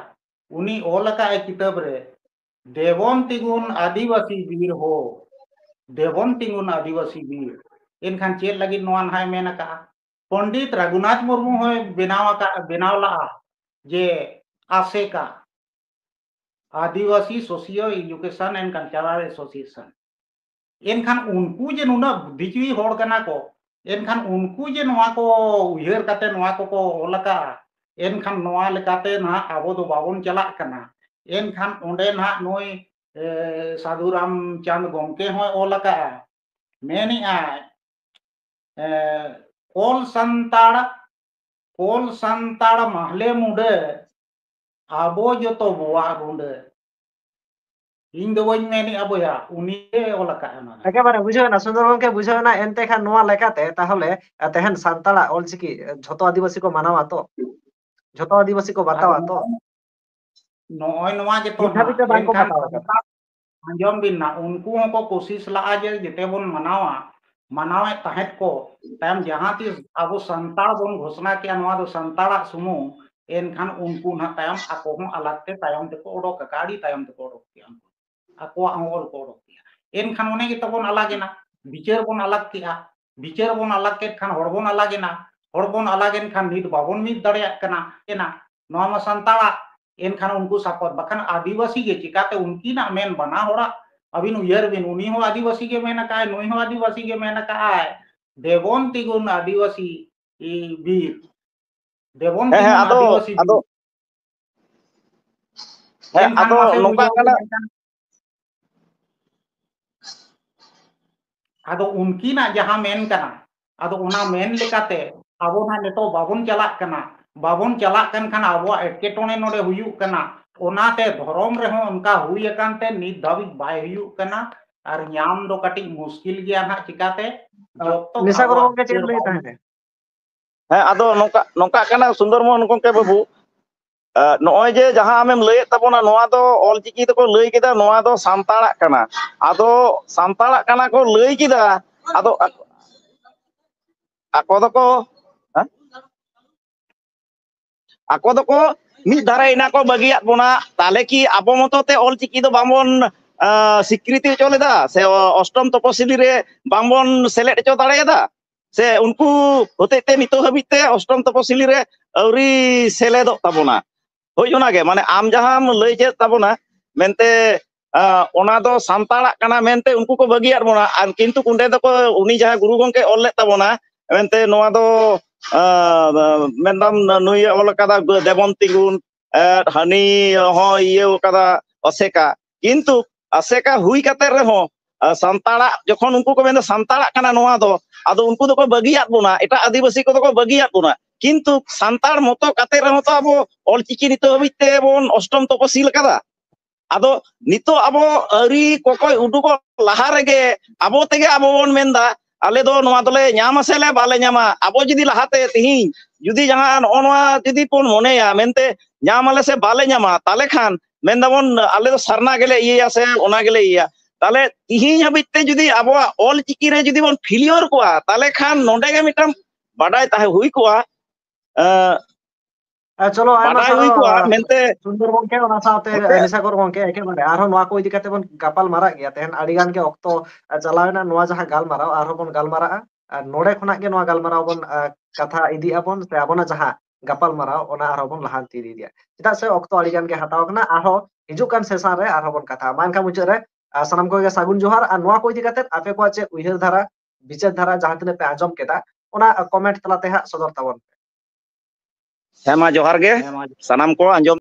ᱩᱱᱤ ᱚᱞ ᱟᱠᱟᱫ ᱟᱭ ᱠᱤᱛᱟᱹᱵ ᱨᱮ, "ᱫᱮᱵᱚᱱ ᱛᱤᱸᱜᱩᱱ ᱟᱹᱫᱤᱵᱟᱹᱥᱤ ᱵᱤᱨ ᱦᱳ, ᱫᱮᱵᱚᱱ ᱛᱤᱸᱜᱩᱱ ᱟᱹᱫᱤᱵᱟᱹᱥᱤ ᱵᱤᱨ᱾" ᱮᱱᱠᱷᱟᱱ ᱪᱮᱫ ᱞᱟᱹᱜᱤᱫ ᱱᱚᱣᱟ ᱱᱟᱦᱟᱜ ᱮ ᱢᱮᱱ ᱟᱠᱟᱫᱼᱟ? ᱯᱚᱱᱰᱤᱛ ᱨᱟᱹᱜᱷᱩᱱᱟᱛᱷ ᱢᱩᱨᱢᱩ ᱦᱚᱸᱭ ᱵᱮᱱᱟᱣ ᱟᱠᱟᱫ, ᱵᱮᱱᱟᱣ ᱞᱟᱜᱼᱟ ᱡᱮ ᱟᱥᱮᱠᱟ, ᱟᱹᱫᱤᱵᱟᱹᱥᱤ Socio Education and Cultural Association᱾ ᱮᱱᱠᱷᱟᱱ ᱩᱱᱠᱩ ᱡᱮ ᱱᱩᱱᱟᱹᱜ ᱵᱩᱫᱽᱫᱷᱤᱡᱤᱵᱤ ᱦᱚᱲ ᱠᱟᱱᱟ ᱠᱚ, ᱮᱱᱠᱷᱟᱱ ᱩᱱᱠᱩ ᱡᱮ ᱱᱚᱣᱟ ᱠᱚ ᱩᱭᱦᱟᱹᱨ ᱠᱟᱛᱮ ᱱᱚᱣᱟ ᱠᱚᱠᱚ ᱚᱞ ᱟᱠᱟᱫᱼᱟ, ᱮᱱᱠᱷᱟᱱ ᱱᱚᱣᱟ ᱞᱮᱠᱟᱛᱮ ᱱᱟᱦᱟᱜ ᱟᱵᱚ ᱫᱚ ᱵᱟᱵᱚᱱ ᱪᱟᱞᱟᱜ ᱠᱟᱱᱟ᱾ ᱮᱱᱠᱷᱟᱱ ᱚᱸᱰᱮ ᱱᱟᱦᱟᱜ ᱱᱩᱭ, ᱮ, ᱥᱟᱹᱫᱷᱩ ᱨᱟᱢᱪᱟᱸᱫᱽ ᱜᱚᱢᱠᱮ ᱦᱚᱸᱭ ᱚᱞ ᱟᱠᱟᱫᱼᱟ, ᱢᱮᱱᱮᱫᱼᱟᱭ, ᱮ, ᱚᱞ ᱥᱟᱱᱛᱟᱲ, ᱚᱞ ᱥᱟᱱᱛᱟᱲ ᱢᱟᱦᱞᱮ ᱢᱩᱰᱟᱹ, ᱟᱵᱚ ᱡᱚᱛᱚ ᱵᱚᱣᱟᱜ ᱨᱩᱸᱰᱟᱹ᱾ ᱤᱧ ᱫᱚ ᱵᱟᱹᱧ ᱢᱮᱱᱮᱫᱼᱟ ᱵᱚᱭᱦᱟ, ᱩᱱᱤ ᱜᱮ ᱚᱞ ᱟᱠᱟᱫᱼᱟ ᱚᱱᱟ᱾ ᱮᱠᱮᱵᱟᱨᱮ ᱵᱩᱡᱷᱟᱹᱣ ᱮᱱᱟ ᱥᱩᱱᱫᱚᱨ ᱜᱚᱢᱠᱮ, ᱵᱩᱡᱷᱟᱹᱣ ᱮᱱᱟ᱾ ᱮᱱᱛᱮ ᱠᱷᱟᱱ ᱱᱚᱣᱟ ᱞᱮᱠᱟᱛᱮ ᱛᱟᱦᱚᱞᱮ, ᱮ, ᱛᱮᱦᱮᱧ ᱥᱟᱱᱛᱟᱲᱟᱜ ᱚᱞᱪᱤᱠᱤ, ᱮ, ᱡᱷᱚᱛᱚ ᱟᱹᱫᱤᱵᱟᱹᱥᱤ ᱠᱚ ᱢᱟᱱᱟᱣᱟ ᱛᱚ? ᱡᱷᱚᱛᱚ ᱟᱹᱫᱤᱵᱟᱹᱥᱤ ᱠᱚ ᱵᱟᱛᱟᱣᱟ ᱛᱚ? ᱱᱚᱜᱼᱚᱭ ᱱᱚᱣᱟ ᱜᱮᱛᱚ ᱱᱤᱛ ᱫᱷᱟᱹᱵᱤᱡ ᱛᱮ ᱵᱟᱝ ᱠᱚ ᱮᱱᱠᱷᱟᱱ ᱵᱟᱛᱟᱣ ᱟᱠᱟᱫᱟ᱾ ᱥᱟᱱᱛᱟᱲ, ᱟᱸᱡᱚᱢ ᱵᱤᱱ ᱱᱟ, ᱩᱱᱠᱩ ᱦᱚᱸᱠᱚ ᱠᱳᱥᱤᱥ ᱞᱟᱜᱼᱟ ᱡᱮ ᱡᱮᱛᱮ ᱵᱚᱱ ᱢᱟᱱᱟᱣᱟ, ᱢᱟᱱᱟᱣᱮᱫ ᱛᱟᱦᱮᱸᱫ ᱠᱚ᱾ ᱛᱟᱭᱚᱢ ᱡᱟᱦᱟᱸ ᱛᱤᱥ ᱟᱵᱚ ᱥᱟᱱᱛᱟᱲ ᱵᱚᱱ ᱜᱷᱳᱥᱱᱟ ᱠᱮᱜᱼᱟ ᱱᱚᱣᱟ ᱫᱚ ᱥᱟᱱᱛᱟᱲᱟᱜ ᱥᱩᱢᱩᱝ, ᱮᱱᱠᱷᱟᱱ ᱩᱱᱠᱩ ᱱᱟᱦᱟᱜ ᱛᱟᱭᱚᱢ ᱟᱠᱚ ᱦᱚᱸ ᱟᱞᱟᱜᱽ ᱛᱮ ᱛᱟᱭᱚᱢ ᱛᱮᱠᱚ ᱚᱰᱚᱠ ᱟᱠᱟᱫᱼᱟ, ᱟᱹᱰᱤ ᱛᱟᱭᱚᱢ ᱛᱮᱠᱚ ᱚᱰᱚᱠ ᱠᱮᱜᱼᱟ᱾ ᱟᱠᱚᱣᱟᱜ ᱦᱚᱸ ᱚᱞ ᱠᱚ ᱚᱰᱚᱠ ᱠᱮᱜᱼᱟ᱾ ᱮᱱᱠᱷᱟᱱ ᱚᱱᱮ ᱜᱮ ᱛᱟᱵᱚᱱ ᱟᱞᱟᱜᱽ ᱮᱱᱟ, ᱵᱤᱪᱟᱹᱨ ᱵᱚᱱ ᱟᱞᱟᱜᱽ ᱠᱮᱜᱼᱟ, ᱵᱤᱪᱟᱹᱨ ᱵᱚᱱ ᱟᱞᱟᱜᱽ ᱠᱮᱫ ᱠᱷᱟᱱ ᱦᱚᱲ ᱵᱚᱱ ᱟᱞᱟᱜᱽ ᱮᱱᱟ, ᱦᱚᱲ ᱵᱚᱱ ᱟᱞᱟᱜᱽ ᱮᱱ ᱠᱷᱟᱱ ᱱᱤᱛ ᱵᱟᱵᱚᱱ ᱢᱤᱫ ᱫᱟᱲᱮᱭᱟᱜ ᱠᱟᱱᱟ᱾ ᱮᱱᱟ, ᱱᱚᱣᱟ ᱢᱟ ᱥᱟᱱᱛᱟᱲᱟᱜ, ᱮᱱᱠᱷᱟᱱ ᱩᱱᱠᱩ ᱥᱟᱯᱚᱨᱴ, ᱵᱟᱠᱷᱟᱱ ᱟᱹᱫᱤᱵᱟᱹᱥᱤ ᱜᱮ ᱪᱤᱠᱟᱛᱮ ᱩᱱᱠᱤᱱᱟᱜ ᱢᱮᱱ ᱵᱟᱱᱟ ᱦᱚᱲᱟᱜ, ᱟᱹᱵᱤᱱ ᱩᱭᱦᱟᱹᱨ ᱵᱤᱱ, ᱩᱱᱤ ᱦᱚᱸ ᱟᱹᱫᱤᱵᱟᱹᱥᱤ ᱜᱮ ᱢᱮᱱ ᱟᱠᱟᱫᱼᱟᱭ, ᱱᱩᱭ ᱦᱚᱸ ᱟᱹᱫᱤᱵᱟᱹᱥᱤ ᱜᱮ ᱢᱮᱱ ᱟᱠᱟᱫᱼᱟᱭ, ᱫᱮᱵᱚᱱ ᱛᱤᱸᱜᱩᱱ ᱟᱹᱫᱤᱵᱟᱹᱥᱤ ᱵᱤᱨ, ᱫᱮᱵᱚᱱ ᱦᱮᱸ, ᱦᱮᱸ, ᱛᱤᱸᱜᱩᱱ ᱟᱫᱚ, ᱟᱹᱫᱤᱵᱟᱹᱥᱤ ᱟᱫᱚ, ᱵᱤᱨ᱾ ᱦᱮᱸ, ᱮᱱᱠᱷᱟᱱ ᱟᱫᱚ ᱢᱟᱥᱮ ᱱᱚᱝᱠᱟ ᱵᱩᱡᱷᱟᱹᱣ ᱠᱟᱱᱟ᱾ ᱵᱤᱱ, ᱮᱱᱠᱷᱟᱱ ᱟᱫᱚ ᱩᱱᱠᱤᱱᱟᱜ ᱡᱟᱦᱟᱸ ᱢᱮᱱ ᱠᱟᱱᱟ, ᱟᱫᱚ ᱚᱱᱟ ᱢᱮᱱ ᱞᱮᱠᱟᱛᱮ ᱟᱵᱚ ᱱᱟᱜ ᱱᱤᱛᱚᱜ ᱵᱟᱵᱚᱱ ᱪᱟᱞᱟᱜ ᱠᱟᱱᱟ᱾ ᱵᱟᱵᱚᱱ ᱪᱟᱞᱟᱜ ᱠᱟᱱ ᱠᱷᱟᱱ ᱟᱵᱚᱣᱟᱜ ᱮᱴᱠᱮᱴᱚᱬᱮ ᱱᱚᱰᱮ ᱦᱩᱭᱩᱜ ᱠᱟᱱᱟ᱾ ᱚᱱᱟᱛᱮ ᱫᱷᱚᱨᱚᱢ ᱨᱮᱦᱚᱸ ᱚᱱᱠᱟ ᱦᱩᱭ ᱟᱠᱟᱱ ᱛᱮ ᱱᱤᱛ ᱫᱷᱟᱹᱵᱤᱡ ᱵᱟᱭ ᱦᱩᱭᱩᱜ ᱠᱟᱱᱟ᱾ ᱟᱨ ᱧᱟᱢ ᱫᱚ ᱠᱟᱹᱴᱤᱡ ᱢᱩᱥᱠᱤᱞ ᱜᱮᱭᱟ ᱱᱟᱜ᱾ ᱪᱤᱠᱟᱛᱮ? ᱡᱚᱛᱚ ᱱᱤᱥᱟ ᱜᱚᱨᱚ ᱟᱵᱚᱣᱟᱜ ᱜᱚᱢᱠᱮ ᱪᱮᱫ ᱵᱤᱪᱟᱹᱨ ᱞᱟᱹᱭ ᱵᱟᱝ ᱛᱟᱦᱮᱸ? ᱦᱮᱸ, ᱟᱫᱚ ᱱᱚᱝᱠᱟ, ᱱᱚᱝᱠᱟᱜ ᱠᱟᱱᱟ ᱥᱩᱱᱫᱚᱨ ᱢᱳᱦᱚᱱ ᱜᱚᱢᱠᱮ ᱵᱟᱹᱵᱩ, ᱮ, ᱱᱚᱜᱼᱚᱭ ᱡᱮ ᱡᱟᱦᱟᱸ ᱟᱢᱮᱢ ᱞᱟᱹᱭᱮᱫ ᱛᱟᱵᱚᱱᱟ, ᱱᱚᱣᱟ ᱫᱚ ᱚᱞᱪᱤᱠᱤ ᱛᱮᱠᱚ ᱞᱟᱹᱭ ᱠᱮᱫᱟ, ᱱᱚᱣᱟ ᱫᱚ ᱥᱟᱱᱛᱟᱲᱟᱜ ᱠᱟᱱᱟ᱾ ᱟᱫᱚ ᱥᱟᱱᱛᱟᱲᱟᱜ ᱠᱟᱱᱟ ᱠᱚ ᱞᱟᱹᱭ ᱠᱮᱫᱟ, ᱟᱫᱚ ᱟᱠ-, ᱟᱠᱚ ᱫᱚᱠᱚ, ᱦᱮᱸ? ᱟᱠᱚ ᱫᱚᱠᱚ ᱢᱤᱫ ᱫᱷᱟᱨᱮ ᱮᱱᱟ ᱠᱚ ᱵᱟᱹᱜᱤᱭᱟᱫ ᱵᱚᱱᱟ᱾ ᱛᱟᱦᱞᱮ ᱠᱤ ᱟᱵᱚ ᱢᱚᱛᱚ ᱛᱮ ᱚᱞᱪᱤᱠᱤ ᱫᱚ ᱵᱟᱝᱵᱚᱱ ᱟᱸ, ᱥᱤᱠᱨᱤᱛᱤ ᱦᱚᱪᱚ ᱞᱮᱫᱟ? ᱥᱮ ᱚ- ᱚᱥᱴᱚᱢ ᱛᱚᱯᱚᱥᱤᱞᱤ ᱨᱮ ᱵᱟᱝᱵᱚᱱ ᱥᱮᱞᱮᱫ ᱦᱚᱪᱚ ᱫᱟᱲᱮᱭᱟᱫᱟ? ᱥᱮ ᱩᱱᱠᱩ ᱦᱚᱛᱮᱡ ᱛᱮ ᱱᱤᱛᱚᱜ ᱦᱟᱹᱵᱤᱡ ᱛᱮ ᱚᱥᱴᱚᱢ ᱛᱚᱯᱚᱥᱤᱞᱤ ᱨᱮ ᱟᱹᱣᱨᱤ ᱥᱮᱞᱮᱫᱚᱜ ᱛᱟᱵᱚᱱᱟ? ᱦᱳᱭ, ᱚᱱᱟᱜᱮ, ᱢᱟᱱᱮ, ᱟᱢ ᱡᱟᱦᱟᱸᱢ ᱞᱟᱹᱭ ᱠᱮᱫ ᱛᱟᱵᱚᱱᱟ ᱢᱮᱱᱛᱮ, ᱟᱸ, ᱚᱱᱟ ᱫᱚ ᱥᱟᱱᱛᱟᱲᱟᱜ ᱠᱟᱱᱟ ᱢᱮᱱᱛᱮ ᱩᱱᱠᱩ ᱠᱚ ᱵᱟᱹᱜᱤᱭᱟᱫ ᱵᱚᱱᱟ᱾ ᱟᱨ ᱠᱤᱱᱛᱩ ᱚᱸᱰᱮ ᱫᱚᱠᱚ, ᱩᱱᱤ ᱡᱟᱦᱟᱸ ᱜᱩᱨᱩ ᱜᱚᱢᱠᱮ ᱚᱞ ᱞᱮᱫ ᱛᱟᱵᱚᱱᱟ ᱢᱮᱱᱛᱮ, ᱱᱚᱣᱟ ᱫᱚ, ᱟᱸ, ᱢᱮᱱᱫᱟᱢ, ᱱᱩᱭᱮ ᱚᱞ ᱠᱟᱫᱟ ᱫᱮᱵᱚᱱ ᱛᱤᱸᱜᱩᱱ, ᱮᱸ, ᱦᱟᱹᱱᱤ ᱦᱚᱸ ᱤᱭᱟᱹ ᱠᱟᱫᱟ ᱚᱥᱮᱠᱟ᱾ ᱠᱤᱱᱛᱩ ᱟᱥᱮᱠᱟ ᱦᱩᱭ ᱠᱟᱛᱮ ᱨᱮᱦᱚᱸ, ᱟᱸ, ᱥᱟᱱᱛᱟᱲᱟᱜ, ᱡᱚᱠᱷᱚᱱ ᱩᱱᱠᱩ ᱠᱚ ᱢᱮᱱᱫᱟ ᱥᱟᱱᱛᱟᱲᱟᱜ ᱠᱟᱱᱟ ᱱᱚᱣᱟ ᱫᱚ, ᱟᱫᱚ ᱩᱱᱠᱩ ᱫᱚᱠᱚ ᱵᱟᱹᱜᱤᱭᱟᱫ ᱵᱚᱱᱟ, ᱮᱴᱟᱜ ᱟᱹᱫᱤᱵᱟᱹᱥᱤ ᱠᱚᱫᱚ ᱠᱚ ᱵᱟᱹᱜᱤᱭᱟᱫ ᱵᱚᱱᱟ᱾ ᱠᱤᱱᱛᱩ ᱥᱟᱱᱛᱟᱲ ᱢᱚᱛᱚ ᱠᱟᱛᱮ ᱨᱮᱦᱚᱸ ᱛᱚ ᱟᱵᱚ ᱚᱞᱪᱤᱠᱤ ᱱᱤᱛᱚᱜ ᱦᱟᱹᱵᱤᱡ ᱛᱮ ᱵᱚᱱ ᱚᱥᱴᱚᱢ ᱛᱚᱯᱚᱥᱤᱞ ᱠᱟᱫᱟ᱾ ᱟᱫᱚ ᱱᱤᱛᱚᱜ ᱟᱵᱚ ᱟᱹᱨᱤ ᱠᱚᱠᱚᱭ ᱩᱰᱩᱠᱚᱜ ᱞᱟᱦᱟ ᱨᱮᱜᱮ ᱟᱵᱚ ᱛᱮᱜᱮ ᱟᱵᱚ ᱵᱚᱱ ᱢᱮᱱᱫᱟ, ᱟᱞᱮ ᱫᱚ ᱱᱚᱣᱟ ᱫᱚᱞᱮ ᱧᱟᱢᱟ ᱥᱮ ᱞᱮ ᱵᱟᱞᱮ ᱧᱟᱢᱟ᱾ ᱟᱵᱚ ᱡᱩᱫᱤ ᱞᱟᱦᱟᱛᱮ ᱛᱤᱦᱤᱧ ᱡᱩᱫᱤ ᱡᱟᱦᱟᱸ ᱱᱚᱜᱼᱚ ᱱᱚᱣᱟ ᱡᱩᱫᱤ ᱵᱚᱱ ᱢᱚᱱᱮᱭᱟ ᱢᱮᱱᱛᱮ, ᱧᱟᱢ ᱟᱞᱮ ᱥᱮ ᱵᱟᱞᱮ ᱧᱟᱢᱟ, ᱛᱟᱦᱞᱮ ᱠᱷᱟᱱ ᱢᱮᱱᱫᱟᱵᱚᱱ ᱟᱞᱮ ᱫᱚ ᱥᱟᱨᱱᱟ ᱜᱮᱞᱮ ᱤᱭᱟᱹᱭᱟ ᱥᱮ ᱚᱱᱟ ᱜᱮᱞᱮ ᱤᱭᱟᱹᱭᱟ᱾ ᱛᱟᱦᱞᱮ ᱛᱤᱦᱤᱧ ᱦᱟᱹᱵᱤᱡ ᱛᱮ ᱡᱩᱫᱤ ᱟᱵᱚᱣᱟᱜ ᱚᱞ ᱪᱤᱠᱤ ᱨᱮ ᱡᱩᱫᱤ ᱵᱚᱱ ᱯᱷᱮᱞᱤᱭᱚᱨ ᱠᱚᱜᱼᱟ, ᱛᱟᱦᱞᱮ ᱠᱷᱟᱱ ᱱᱚᱰᱮ ᱜᱮ ᱢᱤᱫᱴᱟᱝ ᱵᱟᱰᱟᱭ ᱛᱟᱦᱮᱸ ᱦᱩᱭ ᱠᱚᱜᱼᱟ᱾ ᱮᱸ, ᱟᱨ ᱪᱚᱞᱚ, ᱟᱭᱢᱟ ᱵᱟᱰᱟᱭ ᱦᱩᱭ ᱥᱟᱨᱦᱟᱣ, ᱠᱚᱜᱼᱟ ᱟᱨ ᱢᱮᱱᱛᱮ ᱥᱩᱱᱫᱚᱨ ᱜᱚᱢᱠᱮ, ᱚᱱᱟ ᱥᱟᱶᱛᱮ ᱜᱚᱢᱠᱮ᱾ ᱱᱤᱥᱟᱠᱚᱨ ᱜᱚᱢᱠᱮ, ᱮᱠᱮᱵᱟᱨᱮ ᱟᱨᱦᱚᱸ ᱱᱚᱣᱟ ᱠᱚ ᱤᱫᱤ ᱠᱟᱛᱮ ᱵᱚᱱ ᱜᱟᱯᱟᱞ ᱢᱟᱨᱟᱜ ᱜᱮᱭᱟ᱾ ᱛᱮᱦᱮᱧ ᱟᱹᱰᱤ ᱜᱟᱱ ᱜᱮ ᱚᱠᱛᱚ, ᱟ, ᱪᱟᱞᱟᱣ ᱮᱱᱟ ᱱᱚᱣᱟ ᱡᱟᱦᱟᱸ ᱜᱟᱞᱢᱟᱨᱟᱣ, ᱟᱨᱦᱚᱸ ᱵᱚᱱ ᱜᱟᱞᱢᱟᱨᱟᱜᱼᱟ᱾ ᱟᱨ ᱱᱚᱰᱮ ᱠᱷᱚᱱᱟᱜ ᱜᱮ ᱱᱚᱣᱟ ᱜᱟᱞᱢᱟᱨᱟᱣ ᱵᱚᱱ, ᱟ, ᱠᱟᱛᱷᱟ ᱤᱫᱤᱜ ᱟᱵᱚᱱ, ᱥᱮ ᱟᱵᱚᱱᱟᱜ ᱡᱟᱦᱟᱸ ᱜᱟᱯᱟᱞ ᱢᱟᱨᱟᱣ, ᱚᱱᱟ ᱟᱨᱦᱚᱸ ᱵᱚᱱ ᱞᱟᱦᱟᱱᱛᱤ ᱤᱫᱤᱭᱟ᱾ ᱪᱮᱫᱟᱜ ᱥᱮ ᱚᱠᱛᱚ ᱟᱹᱰᱤ ᱜᱟᱱ ᱜᱮ ᱦᱟᱛᱟᱣ ᱠᱟᱱᱟ, ᱟᱨᱦᱚᱸ ᱦᱤᱡᱩᱜ ᱠᱟᱱ ᱥᱮᱥᱚᱱ ᱨᱮ ᱟᱨᱦᱚᱸ ᱵᱚᱱ ᱠᱟᱛᱷᱟᱜᱼᱟ᱾ ᱢᱟ ᱮᱱᱠᱷᱟᱱ ᱢᱩᱪᱟᱹᱫ ᱨᱮ, ᱟ, ᱥᱟᱱᱟᱢ ᱠᱚᱜᱮ ᱥᱟᱹᱜᱩᱱ ᱡᱚᱦᱟᱨ, ᱟᱨ ᱱᱚᱣᱟ ᱠᱚ ᱤᱫᱤ ᱠᱟᱛᱮ ᱟᱯᱮ ᱠᱚᱣᱟᱜ ᱪᱮᱫ ᱩᱭᱦᱟᱹᱨ ᱫᱷᱟᱨᱟ, ᱵᱤᱪᱟᱹᱨ ᱫᱷᱟᱨᱟ, ᱡᱟᱦᱟᱸ ᱛᱤᱱᱟᱹᱜ ᱯᱮ ᱟᱸᱡᱚᱢ ᱠᱮᱫᱟ, ᱚᱱᱟ, ᱟ, ᱠᱚᱢᱮᱱᱴ ᱛᱟᱞᱟᱛᱮ ᱦᱟᱸᱜ ᱥᱚᱫᱚᱨ ᱛᱟᱵᱚᱱ ᱯᱮ᱾ ᱦᱮᱸ, ᱢᱟ ᱡᱚᱦᱟᱨ ᱜᱮ᱾ ᱦᱮᱸ, ᱢᱟ ᱡᱚᱦᱟᱨ᱾ ᱥᱟᱱᱟᱢ ᱠᱚ ᱟᱸᱡᱚᱢ